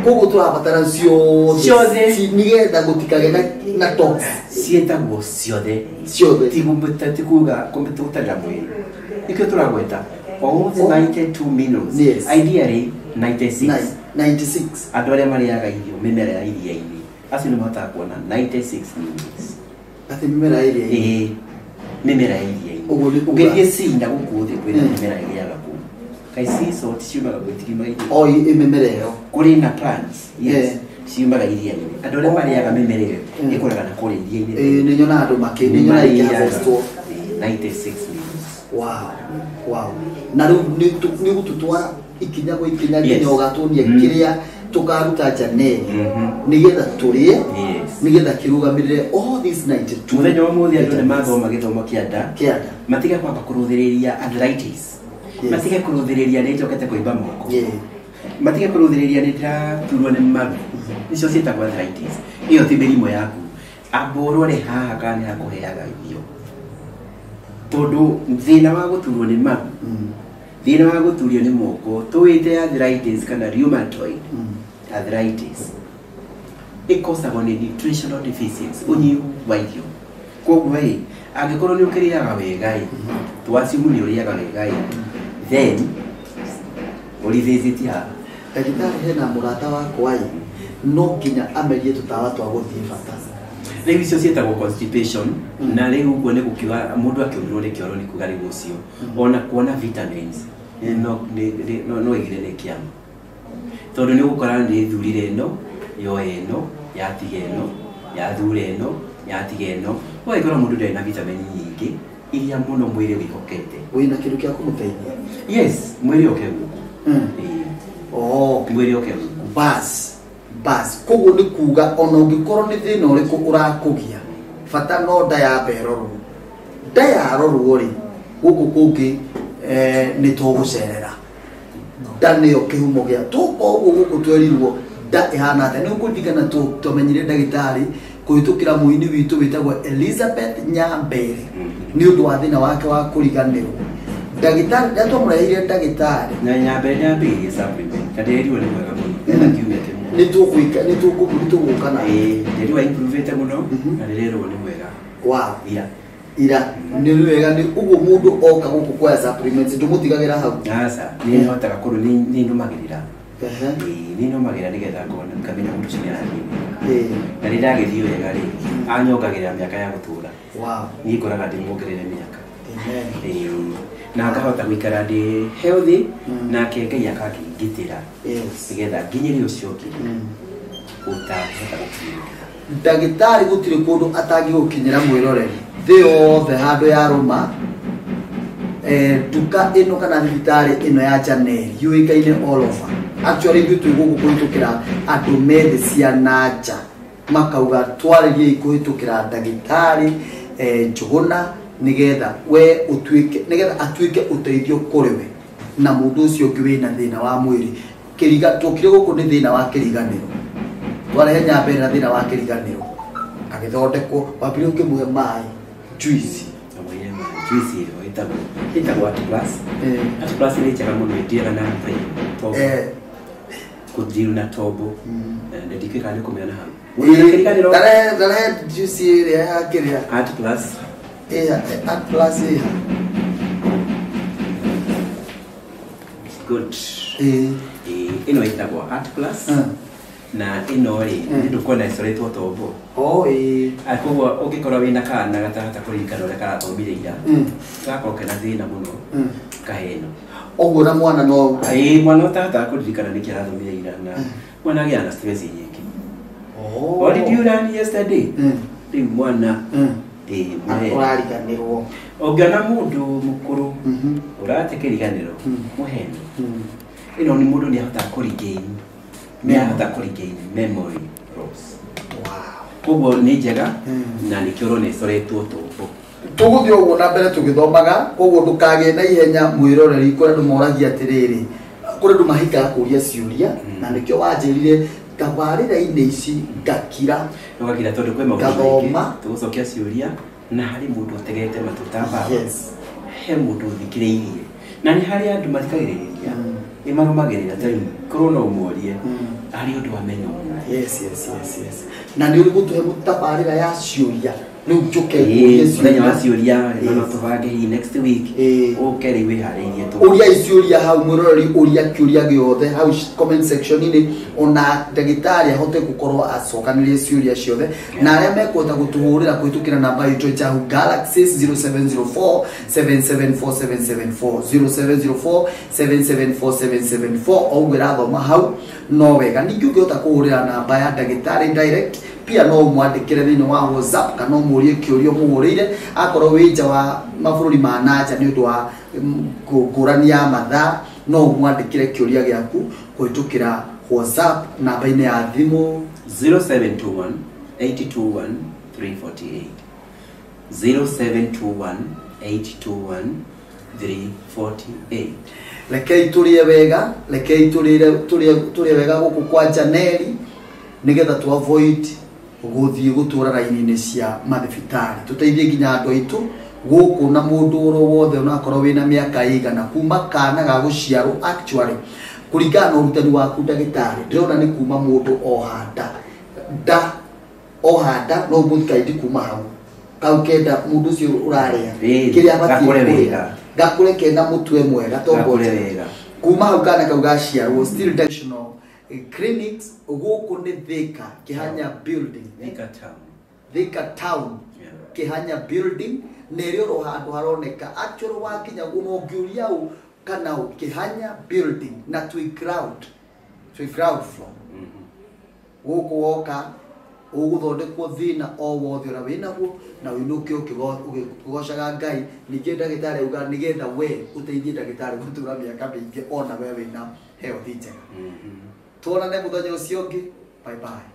Koguo tũrabatara ciothe. Ciothe. Nĩgetha gũtikagĩe na tox. Ciĩtagwo ciothe. Ciothe. Ti kuga kũmĩtũtarĩra mwĩrĩ. Nĩkĩo tũragweta all the 92 minerals. Ideally 96. 96. Andũ arĩa marĩaga irio mĩmera ya iria-inĩ, acio nĩ mahotaga kuona 96 minerals. Atĩ mĩmera ya iria-inĩ? Ĩĩ, mĩmera ya iria-inĩ. Ũguo nĩ kuga- Ũngĩthiĩ sea na gũkũ thĩ kwĩna mĩmera ĩrĩaga kũu. Kaĩ sea salt ciumaga gwĩ tirima iria? O, mĩmera ĩyo. Kũrĩ na plants, yes. Ciumaga iria-inĩ. Andũ arĩa marĩaga mĩmera ĩyo ĩkũraga na kũrĩa iria-inĩ. Ĩĩ, nĩ nyonaga andũ makĩ, nĩ nyonaga ikĩharvestwo. 96 minerals. Wow, wow. Na rĩu nĩ gũtũtwara ikinya gwa ikinya Yes. nginya ũgatuonia kĩrĩa tũkaruta njaneri nĩgetha tũrĩe, nĩgetha kĩrũgamĩrĩre all these 92. Mũthenya wa ũmũthĩ andũ nĩ mathoma gĩthomo kĩa nda. Kĩa nda. Matige kwamba kũrũthĩrĩria arthritis. Matige kũrũthĩrĩria nĩ njokete kũimba moko. Matige kũrũthĩrĩria nĩ ndĩraturwo nĩ maru. Icio ciĩtagwo arthritis. Ĩyo ti mĩrimũ yaku. Amba ũrore haha kana nĩ hakũheaga irio. Tondũ thĩna wa gũturwo nĩ maru, thĩna wa gũturio nĩ moko, tũwĩte arthritis kana rheumatoid arthritis, ĩkosagwo nĩ nutritional deficiency, ũnyihu wa irio. Koguo ĩ, angĩkorwo nĩ ũkĩrĩaga wega ĩ, twacimu nĩ ũrĩaga wega ĩ, then ũrevisit haha. Ndagĩtarĩ, hena mũrata wakwa ĩ, no nginya amerie tũtawa twa gũthiĩ bata. Rĩu icio ciĩtagwo constipation, na rĩu ũguo nĩ gũkiuga mũndũ akĩũmirwo nĩ kĩoro nĩ kuga rĩu ũcio. Ona kuona vitamins, no ĩgire nĩ kĩama. Tondũ nĩ ũgũkora nĩ thurire ĩno, yoe ĩno, yatiga ĩno, yathure ĩno, yatiga ĩno. Ũgagĩkora mũndũ ndarĩ na vitamin nyingĩ iria mũno mwĩrĩ wĩhokete. Wĩna kĩndũ kĩa kũmũteithia? Yes, mwĩrĩ oke gũkũ. Ĩĩ. Oh. Mwĩrĩ oke gũkũ. Bas bas, koguo nĩ kuga ona ũngĩkorwo nĩ thĩna ũrĩkũ ũrakũgia, bata no nda yambe ĩrorwo. Nda yarorwo rĩ, gũkũ kũngĩ nĩ tũgũcerera. Nda nĩyo kĩhumo gĩa tũka ũguo gũkũ twerirwo nda ĩhana atĩa. Nĩ ũkũririkana twamenyire ndagĩtarĩ kũhĩtũkĩra mũini witũ wĩtagwo Elizabeth Nyambere nĩ ũndũ wa thĩna wake wa kũriganĩrwo. Ndagĩtarĩ rĩrĩa twamũreheire ndagĩtarĩ Na Nyambere nĩambĩrĩirie supplement na ndĩrerirwo nĩ mwega mũno. Ena kiumia kĩmwe. Nĩ tũgwĩka, nĩ tũgũka nake. Ĩĩ, ndĩrĩwa improve mũno na ndĩrerwo nĩ mwega. Wow. Yeah. Ira nĩ wega nĩ ũguo mũndũ oka gũkũ kuoya supplements ndũmũtigagĩra hau. Aca, nĩ hotaga kũrũ nĩ nũmagĩrĩra. Ehe. Ĩĩ, nĩ nũmagĩrĩra nĩgetha ngona ngamenya mũndũ ũcio nĩ arathiĩ wega. Ĩĩ. Na rĩrĩa agĩthiĩ wega rĩ, anyongagĩrĩra mĩaka ya gũtũra. Wow. Niĩ ngoraga ndĩmuongerere mĩaka. Amen. Ĩĩ, na ngahota gũikara ndĩ healthy, nake Ngai akangĩngitĩra. Yes. Nĩgetha nginyĩre ũcio ũngĩ ũtangĩhota gũkinyĩra. Ndagĩtarĩ gũtirĩ kũndũ atangĩgũkinyĩra mwĩroreri thĩ yothe handũ ya rũma. Nduka ĩno kana thibitarĩ ĩno ya Janel yũĩkaine all over. Actually ithuĩ twĩ gũkũ kũhĩtũkĩra andũ methĩ ciana nja makauga twarĩriei kũhĩtũkĩra ndagĩtarĩ Njũgũna nĩgetha we ũtuĩke, nĩgetha atuĩke ũteithio kũrĩ we na mũndũ ũcio ũngĩ wĩna thĩna wa mwĩrĩ. Kĩriga tũkire gũkũ nĩ thĩna wa kĩriganĩro, twarehe Nyambere na thĩna wa kĩriganĩro agĩthondekwo, wambire ũkĩmũhe maĩ juice. Amũhe maĩ juice ĩyo ĩtagwo Art Plus. Art Plus nĩ njega mũno, ĩthiaga na tombo. Kũthiru na tombo. Na ndikĩũĩ kana nĩ kũmĩona hau. Kĩriganĩro. Ndarehe juice ĩrĩa ya kĩrĩa. Art Plus. Ĩha, Art Plus ĩha. Good. Ĩno ĩtagwo Art Plus. Na ĩno rĩ, nĩ ndũkuona ĩcoretwo tombo. Oh, ĩĩ. Koguo ũngĩkorwo wĩna kana gatahota kũririkana ũrĩa karathomire ira, gakorwo kena thĩna mũno, kahe ĩno. Ũguo na mwana no Ĩĩ, mwana ũtahotaga kũririkana nĩkĩ arathomire ira, na mwana agĩaga na stress nyingĩ. Oh. What did you learn yesterday? Rĩu mwana, ĩĩ, mũhe. Ũrariganĩrwo. Ũngĩona mũndũ mũkũrũ ũrate kĩriganĩro, mũhe ĩno. Ĩno nĩ mũndũ nĩahotaga kũ-regain. Nĩahota kũ-regain memory loss. Wow. Koguo nĩ njega na nĩkĩo ũrona ĩcoretwo tombo. Tũgũthiĩ ũguo na mbere tũgĩthomaga, koguo ndũkagĩe na ihenya mwĩroreri, kũrĩ andũ moragia atĩrĩrĩ, kũrĩ andũ mahikaga kũria ciũria, na nĩkĩo wanjĩrire tabarĩra-inĩ ici ngakira. Ũgakira tondũ kwĩ maũndũ Ngathoma. maingĩ, tũgũcokia ciũria, na harĩ mũndũ ũtegete matũ ta baba. Yes. He mũndũ ũthikĩrĩirie. Na nĩ harĩ andũ mathikagĩrĩria, nĩ marũmagĩrĩra, ta rĩu korwo no ũmorie, harĩ ũndũ amenya ũmwe. Yes, yes, yes, yes. Na nĩ ũrĩ gũtũhe tabarĩra ya ciũria. Rĩu njũke ngũrie Ĩĩ, mũthenya wa ciũria. ciũria, no tũbange hihi next week. Ĩĩ. Ũke rĩu wĩharĩirie tũ. Ũria ciũria hau mwĩroreri, ũria kĩũria gĩothe hau comment section-inĩ, ona ndagĩtarĩ ahote gũkorwo acokanĩrĩrie ciũria ciothe, na arĩa mekũhota gũtũhũrĩra kũhĩtũkĩra namba itũ Njahu Galaxies 0704 774774, 0704 774774, o ũguo ĩrathoma hau no wega. Ningĩ ũngĩhota kũhũrĩra namba ya ndagĩtarĩ direct, pia no ũmwandĩkĩre thĩinĩ wa WhatsApp kana ũmũrie kĩũria ũmũhũrĩire, akorwo wĩ nja wa mabũrũri ma na nja nĩ ũndũ wa ngũrani ya mathaa, no ũmwandĩkĩre kĩũria gĩaku kũhĩtũkĩra WhatsApp namba-inĩ ya thimũ 0721 821 348. 0721 821 348. Rekei tũrĩe wega, rekei tũrĩe wega gũkũ kwa Janeli nĩgetha tu avoid gũthiĩ gũtũra raini-inĩ cia mathibitarĩ. Tũteithie nginya andũ aitũ gũkũ na mũndũ oro wothe onakorwo wĩna mĩaka ĩigana kuma kana ga gũciarwo. Actually kũringana na ũrutani waku ndagĩtarĩ, ndĩrona nĩ kuma mũndũ oha nda, nda oha nda no mũthikaindi kuma hau kau kenda mũndũ ũcio ũrarĩa Ĩĩ, kĩrĩa abatiĩ gakũre kũrĩa. wega. Gakũre kena mũtwe mwega, to Gakũre ngoja. wega. Kuma hau kana kau gaciarwo still national clinics gũkũ nĩ Thika Kĩhanya building. Thika town. Thika town. Yeah. Kĩhanya building nĩ ĩrĩ oro handũ haroneka actually wakinya no ũngĩũria ũ kana ũ Kĩhanya building na twĩ ground. Twĩ ground floor. Gũkũ woka ũgũthondekwo thĩna o wothe ũrĩa wĩnaguo na ũinũke ũkĩgocaga Ngai. Ningĩ ndagĩtarĩ auga nĩgetha we ũteithie ndagĩtarĩ gũtũra mĩaka mĩingĩ ona we wĩna health njega. Tuonane mũthenya ũcio ũngĩ. Bye bye.